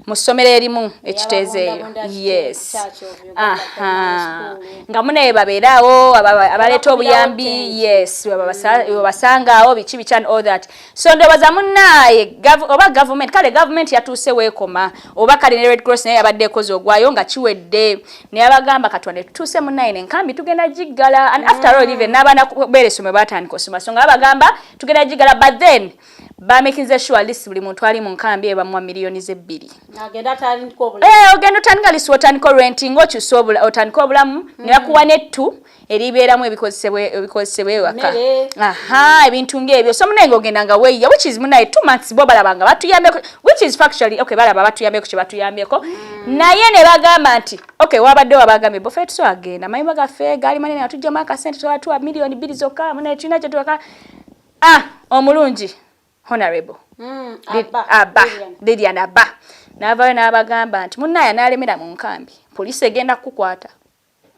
mu ssomero erimu ekiteezi eyo. Ey'ababundabunda. Yes. Church of Uganda Primary School. Nga munaye babeeraawo abaleeta Babakubirawo obuyambi. tent. Yes, webabasangaawo biki biki and all that. So ndowooza munaaye oba government, kale government yatuuse weekoma, oba kale ne Red Cross naye yabadde ekoze ogwayo nga kiwedde, naye abagamba katwande tutuuse munaaye nenkambi tugenda giggala. And after all, even n'abaana beera essomero batandika osoma, so nga babagamba tugenda giggala, but then bamakinze sure at least buli muntu ali mu nkambi eyo bamuwa miliyoni 2. Agenda atandika obulamu. Eh, ogenda otandika lisi, otandika renting, okyusa otandika obulamu, ne bakuwa nettu eribeeramu ebikozesebwa ewaka. Mmere. Aha, ebintu ng'ebyo. So munaye ng'ogenda nga weeyiya, which is munaye 2 months bo balaba nga batuyambeko, which is factually okay, balaba batuyambeko kye batuyambyeko, naye ne bagamba nti okay, wabadde wabagambye bo ffe tusoagenda amayumba gaffe gaali manene nga tujjamu akasente, twatuwa miliyoni 2 zokka, munaye tulina kye tuwaka. Ah, omulungi honorable Abba, Abba Lilian. Lilian Abba n'avaayo n'abagamba nti munnaaya n'alemera mu nkambi, poliisi egenda kukukwata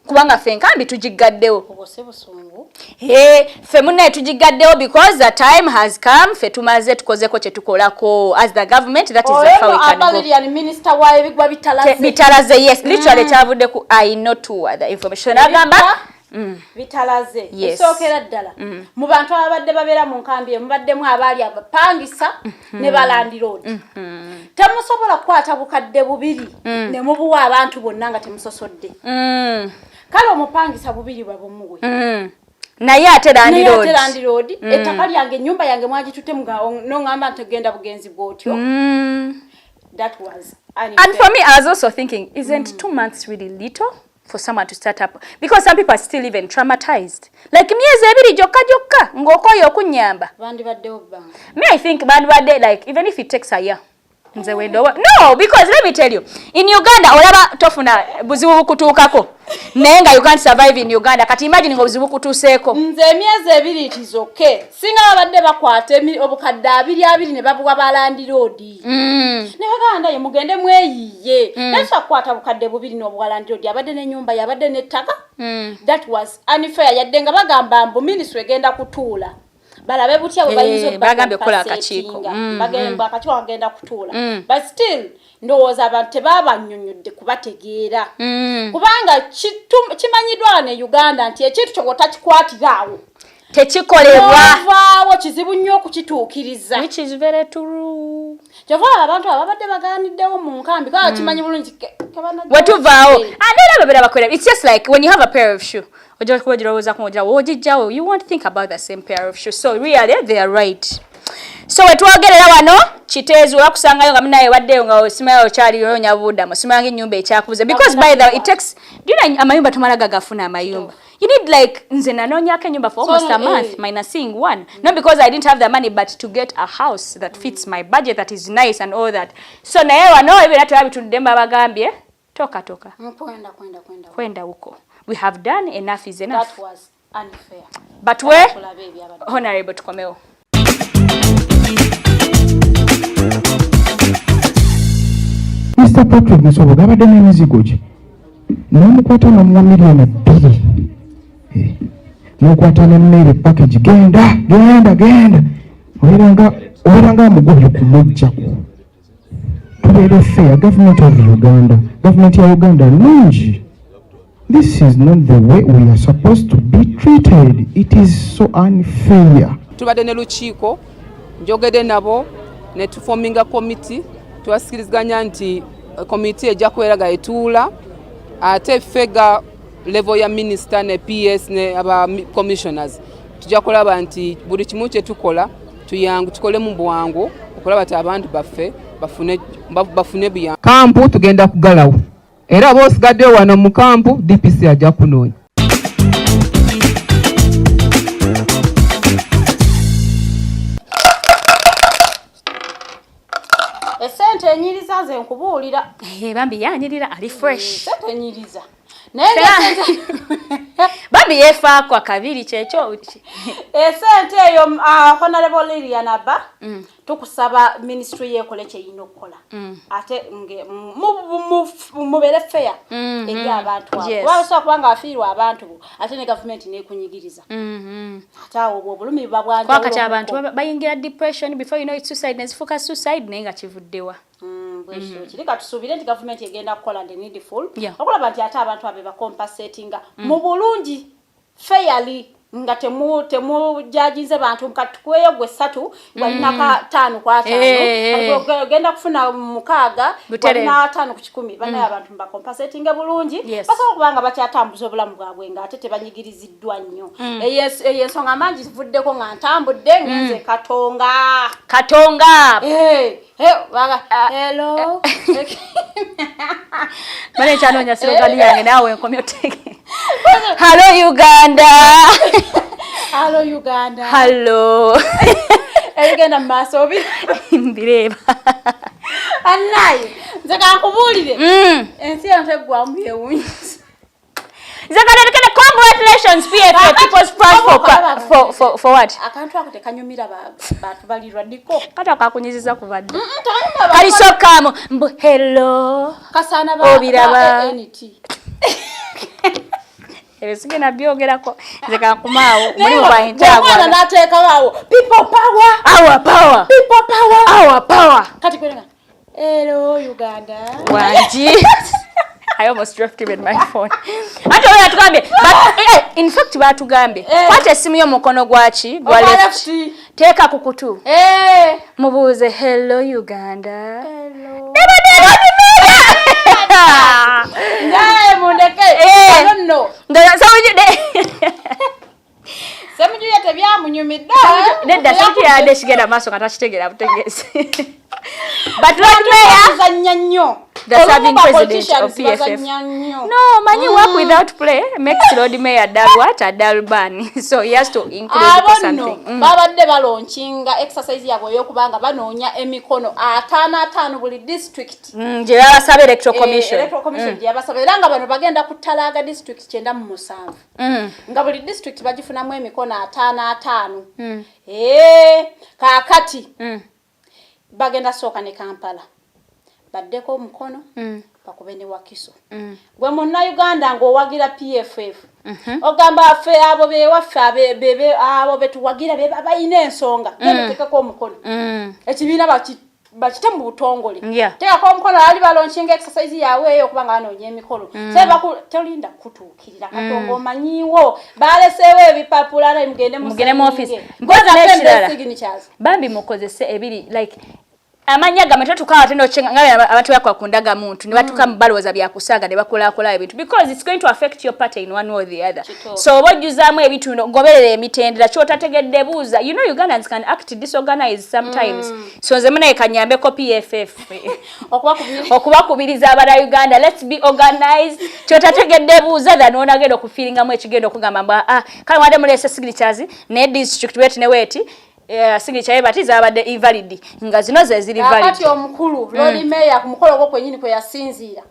kubanga ffe enkambi tugiggaddewo. Obwo si busungu? He, ffe munnaye tugigaddewo because the time has come, ffe tumaze tukozeko kye tukolako as the government, that is the far we can Abba go. Lilian, minister wa ebigwa bitalaze. Bitalaze, yes, literally kyavudde ku I know to the information agamba. Bitalaze. Yes. Esookera ddala, mu bantu ababadde babeera mu nkambi eyo mubaddemu abaali abapangisa ne balandiroodi. Temusobola kukwata bukadde 2 ne mubuwa abantu bonna nga temusosodde. Kale omupangisa 2 babumuwe. Naye ate Naye ate landlord. Landlord, ettaka lyange, ennyumba yange mwagitutte, noŋŋamba nti ogenda bugenzi bw'otyo. That was And for me, I was also thinking, isn't 2 months really little for someone to start up? Because some people are still even traumatized. Like myezi 2 gyokka gyokka ng'okooye okunnyamba. Bandibaddewo bbanga. Me, I think bandibadde, like, even if it takes a year. Nze wendowa. No, because let me tell you, in Uganda olaba tofuna buzibu bukutuukako. Naye nga you can't survive in Uganda. Kati imagine ng'obuzibu bukutuuseeko. Nze emyezi 2 it is okay, singa babadde bakwata obukadde abiri abiri ne babuwa balandiroodi ne baganda ye mugende mweyiye, naye kukwata bukadde 2 n'obuwa landiroodi abadde n'ennyumba, yabadde n'ettaka. That was unfair, yadde nga bagamba mbu minisitule egenda kutuula balabe butya bwe bayinza Bagambye okukola akakiiko. Bagamba akakiiko kagenda kutuula, but still ndowooza abantu tebabannyonnyodde kubategeera, kubanga kimanyiddwa wano e Uganda nti ekintu kyo bw'otakikwatira awo Tekikolebwa. Ovaawo kizibu nnyo okukituukiriza. Which is very true. Kyova olaba abantu abo babadde bagaaniddewo mu nkambi kaba kimanyi bulungi wetuvaawo ate era babeera bakwera. It's just like when you have a pair of shoe, ojja kuba ogirowoozaako ogira wogijjawo, you won't think about the same pair of shoes. So really they are right. So wetwogerera wano Kiteezi wakusangayo nga munaye waddeyo nga osimayo okyali onoonya bubudamu, osimanga ennyumba ekyakubuze, because by the way it takes, do you know, amayumba tumala gagafuna amayumba. You need, like, nze nanoonyako ennyumba for almost a month, minus seeing one, not because I didn't have the money, but to get a house that fits my budget, that is nice and all that. So naye wano ebyera tebabituddemu, babagambye toka toka. Kwenda kwenda kwenda. Kwenda huko. We have done enough, is enough. That was unfair. But we Tulabe ebyabadde. Honorable, tukomewo. Mr. Patrick Nsubuga abadde n'emizigo gye n'omukwata n'omuwa 2 miliyoni, n'okwata n'emmere package, genda genda genda, obeera nga amugobye kumuggyako. Tubeere fair. Government of Uganda, government ya Uganda nungi. This is not the way we are supposed to be treated. It is so unfair. Tubadde ne lukiiko, njogedde nabo ne tuforminga komiti. Twasikiriziganya nti komiti ejja kubeera nga etuula, ate ffega level ya minisita ne PS ne aba commissioners tujja kulaba nti buli kimu kye tukola tuyangu, tukole mu bwangu okulaba ti abantu baffe bafune buyambi. Kampu tugenda kugalawo, era oba osigaddeyo wano mu kampu, DPC ajja kunoonya. Esente enyiriza, nze nkubuulira. Eh, bambi yanyirira, ali fresh. Sente enyiriza, naye bambi yeefaako akabiri kyekyo. Esente eyo, Honorable Lilian Abba, tukusaba ministry yekole kyeyina okukola, ate mubeere fair eri abantu abo. Kuba osobola kubanga wafiirwa abantu bo, ate ne gavumenti nekunyigiriza, ate awo obwo obulumi buba Kwakati bwanjawulo. Abantu bayingira depression, before you know it suicide, nezifuuka suicide, naye nga kivuddewa? Bwekityo kiri. Katusuubire nti gavumenti egenda kukola the needful okulaba nti ate abantu abo bacompensatinga mu bulungi, fairly, nga temujajinze bantu. Katukuweyo gwe ssatu, gwalina 5 ku 50, ogenda kufuna 6, Butereevu. gwalina 50%. Banaye abantu mubacompensatinge bulungi, basobola okuba nga bakyatambuza obulamu bwabwe nga ate tebanyigiriziddwa nnyo. Eyo ensonga mangi zivuddeko nga ntambudde ngenze Katonga. Katonga. Eh, hello. Bale nkyanoonya slogan yange, naawe nkomye otege. Hello Uganda. Hello Uganda. Hello. Ebigenda mu maaso obi Mbireeba. Annaye nze kankubuulire, ensi eno teggwamu byewunyisa. Nze kanedekene, congratulations PFA, People's Front for what? Akantu ako tekanyumira bantu balirwa diko. Kati akakunyiziza kuva dda. Kalisokaamu mbu hello. Kasaana ba Obiraba. ba ANT. Ebyo sigenda byogerako, nze kankumaawo mulimu Omwana gwankyagwana. n'ateekawo people power. Our power. People power. Our power. Kati kwerenga hello Uganda. Wangi. I almost dropped even my phone. Ate oyo atugambye, but in fact batugambye kwata essimu yo mukono gwaki gwa Ogwa left, left. teeka ku kutu, mubuuze hello Uganda. Ebadde Naye mundeke. Ano nno Ssemuju ye tebyamunyumidde. Nedda, Ssemuju yadde kigenda maaso nga takitegeera butegeezi. But Lord Mayor, Bazannya nnyo. the serving Olumu ba president of politicians PFF. bazannya nnyo. No, manyi work without play makes Lord Mayor dull what? A dull ban. So he has to include Abo nno something. Babadde balaunchinga exercise yaabwe ey'okubanga banoonya emikono 55 buli district. Gye babasaba Electoral Commission. Electoral Commission gye yabasaba, era nga bano bagenda kutalaaga district 97, nga buli district bagifunamu emikono 55. Kaakati bagenda sooka ne Kampala baddeko omukono, bakube ne Wakiso. Gwe Munnayuganda ng'owagira PFF, ogamba ffe abo bewaffe, abo betuwagira, be balina ensonga, genda otekeko omukono, ekibiina baki Bakite mu butongole, teekako omukono. Ali balaunchinga exercise yaabwe eyo okuba nga banoonya emikolo. So tolinda kutuukirira Katonga, omanyiiwo baleseewo ebipapula, mugende. Mugende mu office. Bambi mukozese ebiri like amanya gamwe. Totuka ate nocenga nga abantu bakola ku ndagamuntu ne batuka mu balowooza byakusaaga ne bakolakola ebintu, because it's going to affect your party in one way or the other. So oba ojjuzaamu ebintu bino, goberera emitendera. Kyotategedde buuza. You know, Ugandans can act disorganized sometimes. So nze munaye kanyambeko PFF okubakubiriza Abanauganda, let's be organized. Kyotategedde buuza than onagenda okufiiringamu ekigenda okugamba mbu, ah, kale mwadde muleese signatures naye district weti ne weti signature ye bati zabadde invalid, nga zino ze ziri valid. Kati omukulu Lord Mayor ku mukolo ogwo kwennyini kwe yasinziira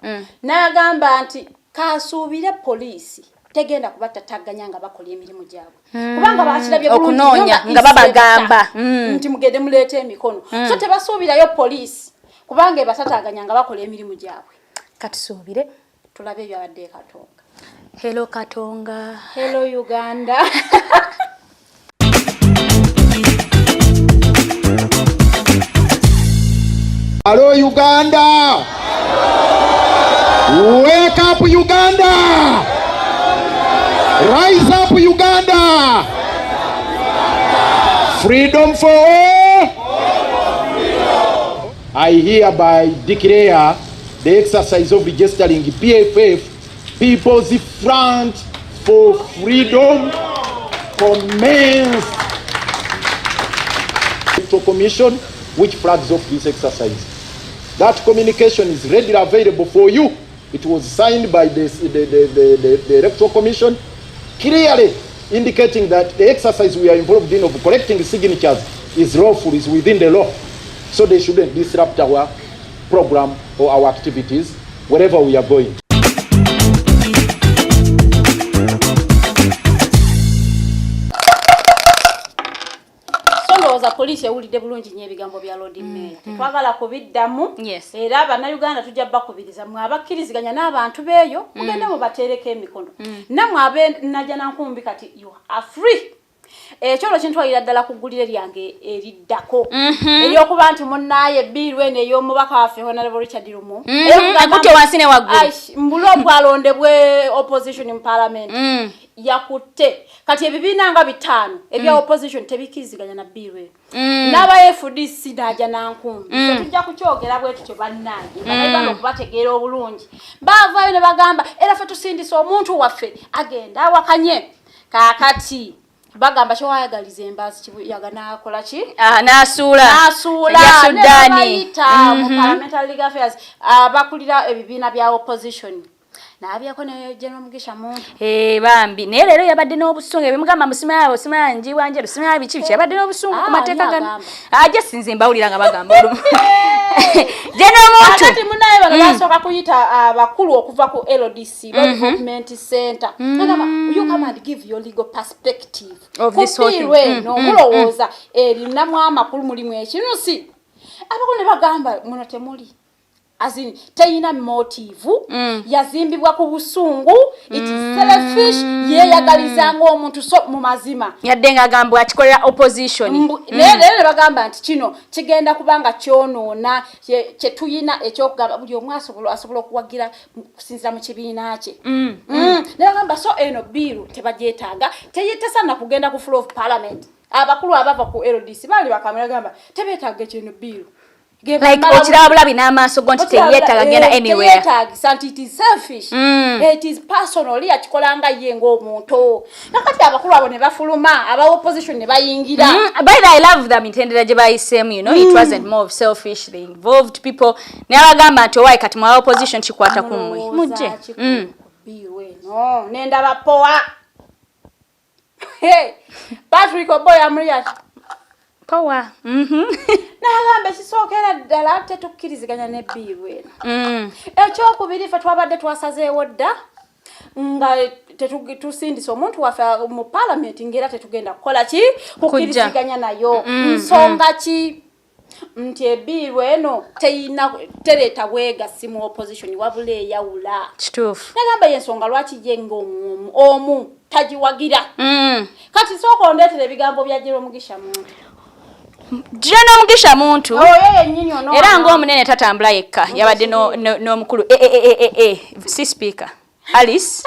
n'agamba nti kasuubire poliisi tegenda kubatataganya nga bakola emirimu gyabwe, kubanga bakirabye bulungi nnyo Okunoonya nga babagamba. Nti mugende muleete emikono. So tebasuubirayo poliisi kubanga ebatataganya nga bakola emirimu gyabwe. Katusuubire. Tulabe ebyabadde e Katonga. Hello Katonga. Hello Uganda. Hello Uganda! Wake up Uganda! Rise up Uganda! Freedom for all! I hereby declare the exercise of registering PFF, People's Front for Freedom, commenced. Electoral Commission, which flags off this exercise. That communication is readily available for you. It was signed by the Electoral Commission, clearly indicating that the exercise we are involved in of collecting signatures is lawful, is within the law. So they shouldn't disrupt our program or our activities wherever we are going. So ndowooza poliisi ewulidde bulungi nnyo ebigambo bya Lord Mayor, tetwagala kubiddamu. Era Bannayuganda tujja bakubiriza, mwe abakkiriziganya n'abantu beeyo, mugende mubateereko emikono. Nammwe abe Najjanankumbi, kati you are free. Ekyolo kintwalira ddala ku ggulire lyange eriddako, eryokuba nti munnaaye ebbiiru eno ey'omubaka waffe Honorable Richard Lumu, Akutte wansi ne waggulu. Mbula obwalondebwe opposition mu parliament yakutte. Kati ebibiina nga bitaano ebya opposition tebikkiriziganya na bbiiru eno, n'aba FDC Najjanankumbi. Tujja kukyogera bwe tutyo. Bannange Bannayuganda, okubategeera obulungi, baavaayo ne bagamba era ffe tusindise omuntu waffe agenda awakanye. Kaakati bagamba kyewayagaliza embaazi kibuyaga n'akola ki? Ah, n'asuula. N'asuula. Ya Sudaani. Nebabayita mu parliamentary legal affairs abakulira ebibiina bya opposition, n'abyako ne General Mugisha Muntu. Eh, bambi naye leero yabadde n'obusungu, ebimugamba musimaya osimaya njiwa njeru simaya biki biki, yabadde n'obusungu ku Ah, mateeka ani gano. agamba? Ajja sinze mbawulira nga bagamba olumu General Muntu. Akati munaye bano basooka kuyita abakulu okuva ku LDC, Development Center. Agamba, you come and give your legal perspective Of ku this whole thing. bill eno. Mulowooza erinamu amakulu, mulimu ekinusi? Abakulu ne bagamba muno temuli, as in teyina motive, yazimbibwa ku busungu, it is selfish, yeeyagaliza ng'omuntu. So mu mazima Yadde ng'agamba akikolera opposition. Naye leero ne bagamba nti kino kigenda kubanga kyonoona kye tuyina ekyokugamba buli omu asobola okuwagira kusinzira mu kibiina kye. Ne bagamba so eno bill tebagyetaaga, tesanna kugenda ku floor of parliament. Abakulu abava ku LDC baali bakamera gamba tebeetaaga ekyeno bill. Like okiraba bulabi n'amaaso go nti teyeetaaga genda anywhere. Teyeetagisa, nti it is selfish, it is personal, yakikolanga ye ng'omuntu. Kakati abakulu abo ne bafuluma, aba opposition ne bayingira. By the way, I love them mitendera gye bayiseemu. It wasn't more of selfish, they involved people naye abagamba nti owaayi kati mwa opposition kikwata ku mmwe, mujje. Mulowooza ki ku bill eno? Nendaba poa. Hey, Patrick Oboi Amuriat. Power. N'agamba ekisookera ddala tetukkiriziganya ne bill eno. Ekyokubiri, ffe twabadde twasazeewo dda nga tusindise omuntu waffe mu palamenti, ngaera tetugenda kukola ki, kukkiriziganya nayo. Nsonga ki? Nti ebill eno teyina tereeta bwegassi mu opposition, wabula eyawula. Kituufu. Nagamba yensonga lwaki ye ngaomu omu tagiwagira. Kati sooka ondeetera ebigambo bya General Mugisha Muntu. General Mugisha Muntu Oyo yennyini ono era ng'omunene tatambula yekka, yabadde n'omukulu si speaker Alice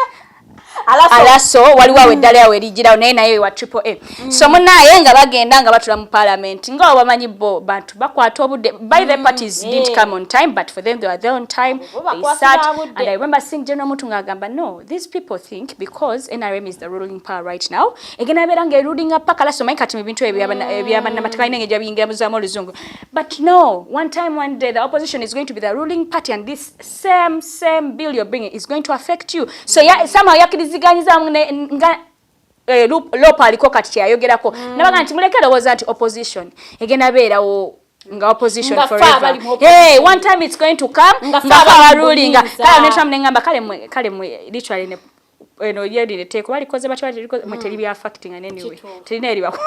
Alaso. Alaso, waliwo awo eddala awo erigirawo, naye naye wa Triple A. So munaye nga bagenda nga batula mu parliament, nga bamanyi bo bantu bakwata obudde. By the parties didn't come on time, but for them they were there on time. Bo They bakwasira sat budde. And I remember seeing General Muntu ng'agamba, no, these people think because NRM is the ruling power right now, egenda beera nga erulinga paka laso. Manyi kati mu bintu ebyo ebyabannamateeka balina engeri gyabiyingiramu oluzungu, but no, one time, one day, the opposition is going to be the ruling party and this same bill you're bringing is going to affect you. So ya, somehow yakkiriziganyizaamu nga LOP aliko kati kyeyayogerako nabaga nti muleke lowooza nti opposition egenda beerawo nga opposition Nga ffe forever. abali mu opposition. Hey, one time it's going to come Nga nga ffe ffe abali mu abarulinga. buyinza. Kale netwamu neŋŋamba kale mwe literally ne eno yeri etteeka balikoze batya, balikoze mwe, teri bya affecting and anyway terina eribaku.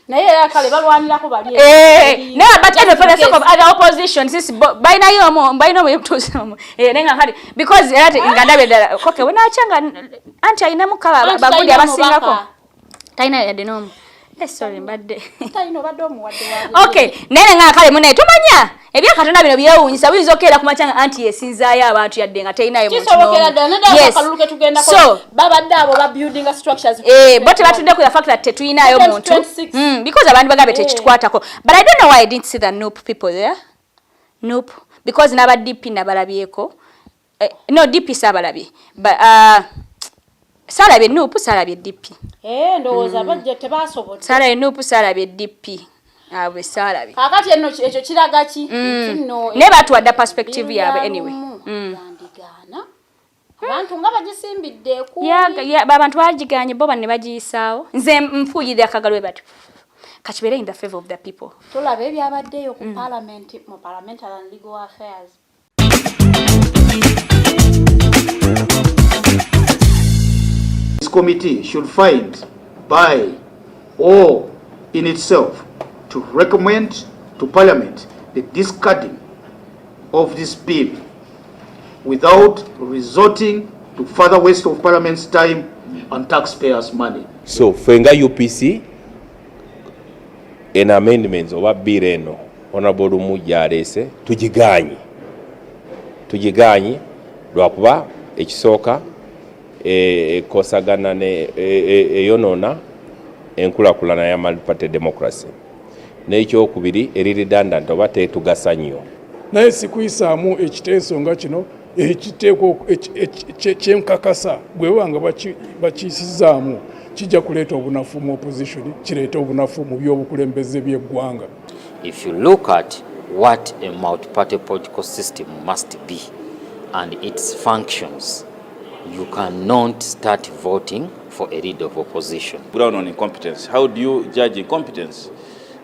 Naye era kale balwanirako bali. Eh, no, but anyway, for the sake of other opposition, since balinayo omu, balina omutuuze omu, naye nga kale because era nga ndabye ddala koke wenakyanga anti alinamu kaba Anti bagundi talina abasingako. mubaka. Talina yadde n'omu. Sorry, mbadde Talina, obadde omuwadde wa okay, naye nga kale munaye tumanya ebyakatonda bino byewuunyisa, buyinza okukeera ku makya nga anti yesinzaayo abantu yadde nga terinayo muntu Kisobokera n'omu. ddala naddala akalulu ke tugendako. So babadde abo ba building structures. Bo tebatudde ku the fact that tetulinayo muntu. 2026. Because abantu bagambe tekitukwatako, but I don't know why I didn't see the NUP people there. NUP, because n'aba DP nabalabyeko. No, DP saabalabye, but saalabye NUP, saalabye DP. Ndowooza bajja tebasobodde. Saalabye NUP, saalabye DP, abo saalabye. Kaakati eno ekyo kiraga ki? Nti nno Naye batuwadde perspective yaabwe anyway. Yandigaana abantu nga bagisimbidde ekuumi. Abantu bagiganye bo banne bagiyisaawo. Nze nfuuyirira akagalo bwe batyo kakibeere in the favor of the people. Tulaba ebyabaddeyo ku parliament mu parliamentary and legal affairs. This committee should find by or in itself to recommend to Parliament the discarding of this bill without resorting to further waste of Parliament's time and taxpayers' money. So ffe nga UPC, eno amendments oba bill eno Honorable Lumu gyaleese tugigaanye. Tugigaanye lwakuba ekisooka ekosagana ne eyonoona enkulaakulana ya multiparty democracy, n'ekyokubiri eri redundant oba tetugasa nnyo. Naye sikuyisaamu ekiteeso nga kino ekiteekwa kyenkakasa bwe baba nga bakiyisizaamu kijja kuleeta obunafu mu opposition, kireeta obunafu mu byobukulembeze by'eggwanga. If you look at what a multi-party political system must be and its functions, you cannot start voting for a leader of opposition. Ground on incompetence. How do you judge incompetence?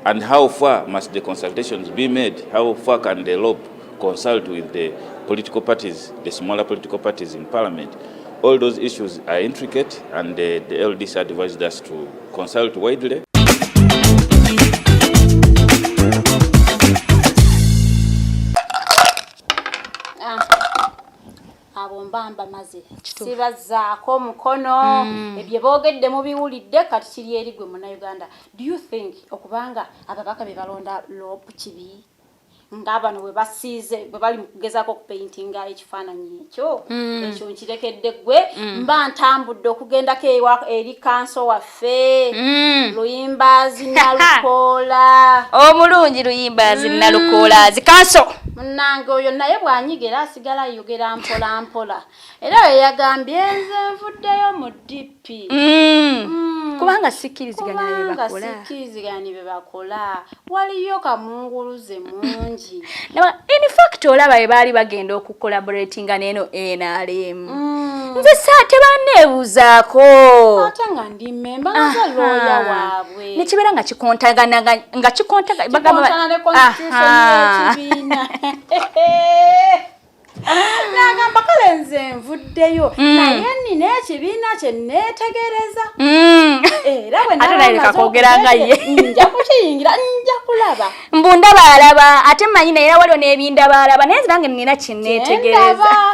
And how far must the consultations be made? How far can the LOP consult with the political parties, the smaller political parties in parliament? All those issues are intricate, and the LDC advised us to consult widely. Ah, abo mba mbamaze sibazzaako omukono. Ebyo boogedde mubiwulidde, kati kiri eri gwe Munnayuganda. Do you think okubanga ababaka be balonda LOP kibi nga bano bwe basiize bwe bali mu kugezaako okupaintinga ekifaananyi ekyo? Ekyo nkirekedde ggwe. Mba ntambudde okugendako eri kanso waffe Luyimbazi Nalukoola. Omulungi Luyimbazi Nalukoola zikanso. Munnange oyo naye bw'anyiga era asigala ayogera mpola mpola, era we yagambye nze nvuddeyo mu DP. Kubanga sikkiriziganya ne bye Kubanga bakola. Sikkiriziganya ne bye bakola, waliyo kamunguluze mungi. In fact olaba bwe baali bagenda okucollaboratinga n'eno NRM, nze sa tebanneebuuzaako. Ate nga ndi memba, nga nze looya waabwe. Nekibeera nga kikontagana nga bagamba Kikontana ne constitution y'ekibiina. Nagamba kale nze nvuddeyo, naye nina ekibiina kye neetegereza era bwe Ate naye leka naba kwogera nga ye. nja kukiyingira, nja kulaba. Mbu ndabaalaba, ate mmanyi naye era waliwo n'ebindabaalaba, naye nze nange nina kye neetegereza. Kyendaba.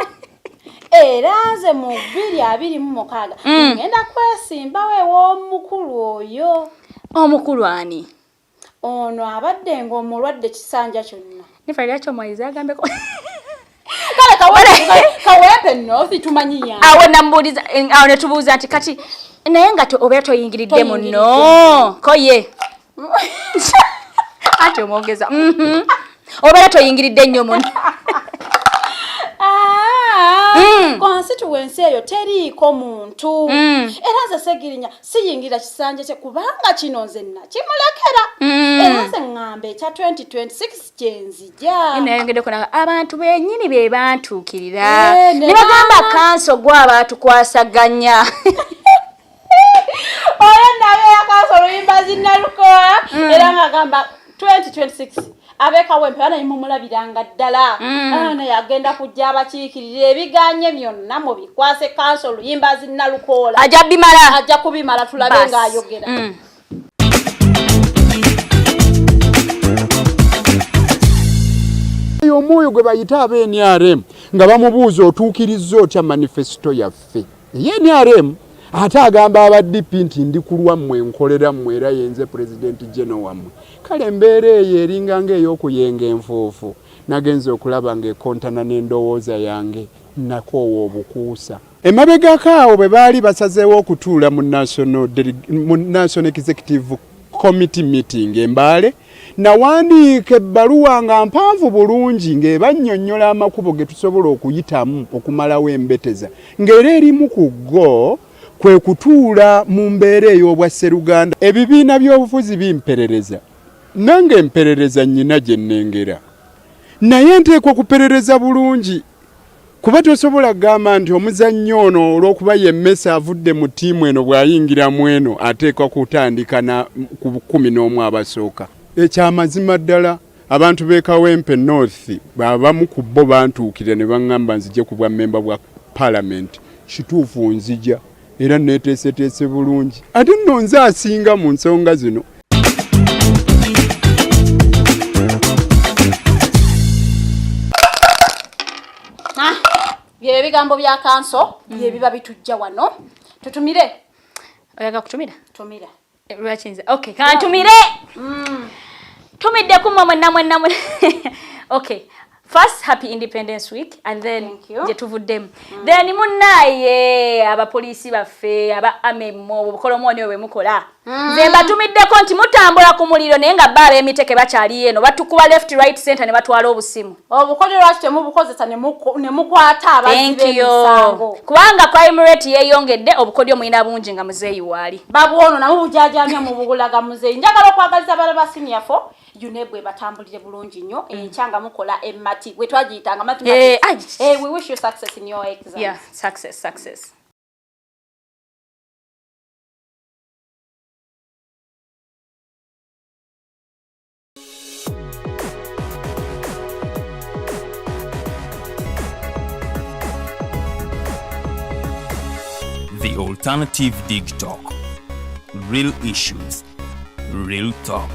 Era nze mu 2026 ngenda kwesimbawo ew'omukulu oyo. Omukulu ani? Ono abadde ng'omulwadde kisanja kyonna. Nifa lwaki omwayizi agambeko Kale Kawempe North tumanyi ya. Awo namubuuliza awo ne tubuuza nti kati naye nga obeera toyingiridde muno ko ye anti omwogeza obeera toyingiridde nnyo muno. Constituency eyo teriiko muntu. Era nze Segirinya siyingira kisanja kye kubanga kino nze nakimulekera. Era nze ŋŋamba ekya 2026 kyenzija. Nayongeddeko naga abantu bennyini be bantuukirira ne bagamba kanso gw'abaatukwasaganya. Oyo nabeera kanso Luyimbazi Nalukoola era ng'agamba 2026 ab'e Kawempe bana mumulabiranga ddala. Naye agenda kujja abakiikirira ebiganye byonna mubikwase kanso Luyimbazi Nalukoola. Ajja bimala. Ajja kubimala tulabe ng'ayogera. Omwoyo gwe bayita abe NRM nga bamubuuza otuukirizza otya manifesto yaffe eye NRM, ate agamba aba DP nti ndi ku lwammwe, nkolera mmwe, era yenze pulezidenti general wammwe. Kale embeera eyo eringa ng'ey'okuyenga enfuufu. Nagenze okulaba ng'ekontana n'endowooza yange, nakoowa obukuusa. Emabegako awo bwe baali basazeewo okutuula mu National Executive Committee meeting e Mbale, nawandiika ebbaluwa nga mpanvu bulungi ng'ebannyonnyola amakubo ge tusobola okuyitamu okumalawo embeteza, ng'era erimu ku go kwe kutuula mu mbeera ey'obwa sseruganda. Ebibiina by'obufuzi bimperereza, nange mperereza nnyina gye nnengera, naye nteekwa kuperereza bulungi kuba tosobola kugamba nti omuzannyi ono olw'okuba ye Messi avudde mu ttiimu eno bw'ayingira mu eno ateekwa kutandika na ku 11 abasooka. Ekyamazima ddala abantu b'e Kawempe North abamu ku bo bantuukirira ne baŋŋamba nzije ku bwammemba bwa Palamenti. Kituufu nzija era neeteeseteese bulungi ate nno nze asinga mu nsonga zino. Bye bigambo bya kanso bye biba bitujja wano. Tutumire. Oyagala kutumira? Tumira. Lwaki nze? Okay, kantumire. Tumidde ku mmwe mwenna mwenna mwenna. Okay. First, happy Independence Week, and then gye tuvuddemu. Then munnaye abapoliisi baffe aba AMEMO obukolomooni bwe mukola. Nze mbatumiddeko nti mutambula ku muliro naye nga bo ab'emiteke bakyaliyo eno batukuba left right center ne batwala obusimu. Obukodyo lwaki temubukozesa ne mukwata abazzi b'emisango? Kubanga crime rate yeeyongedde, obukodyo mulina bungi nga muzeeyi waali. Babwonoona mubujaajaamya mubugulaga muzeeyi. Njagala okwagaliza abalala ba senior 4 UNEB ebatambulire bulungi nnyo enkya nga mukola emmati bwe twagiyitanga mathematics. We wish you success in your exams. Yeah, success, success. The Alternative Dig Talk. Real issues, real talk.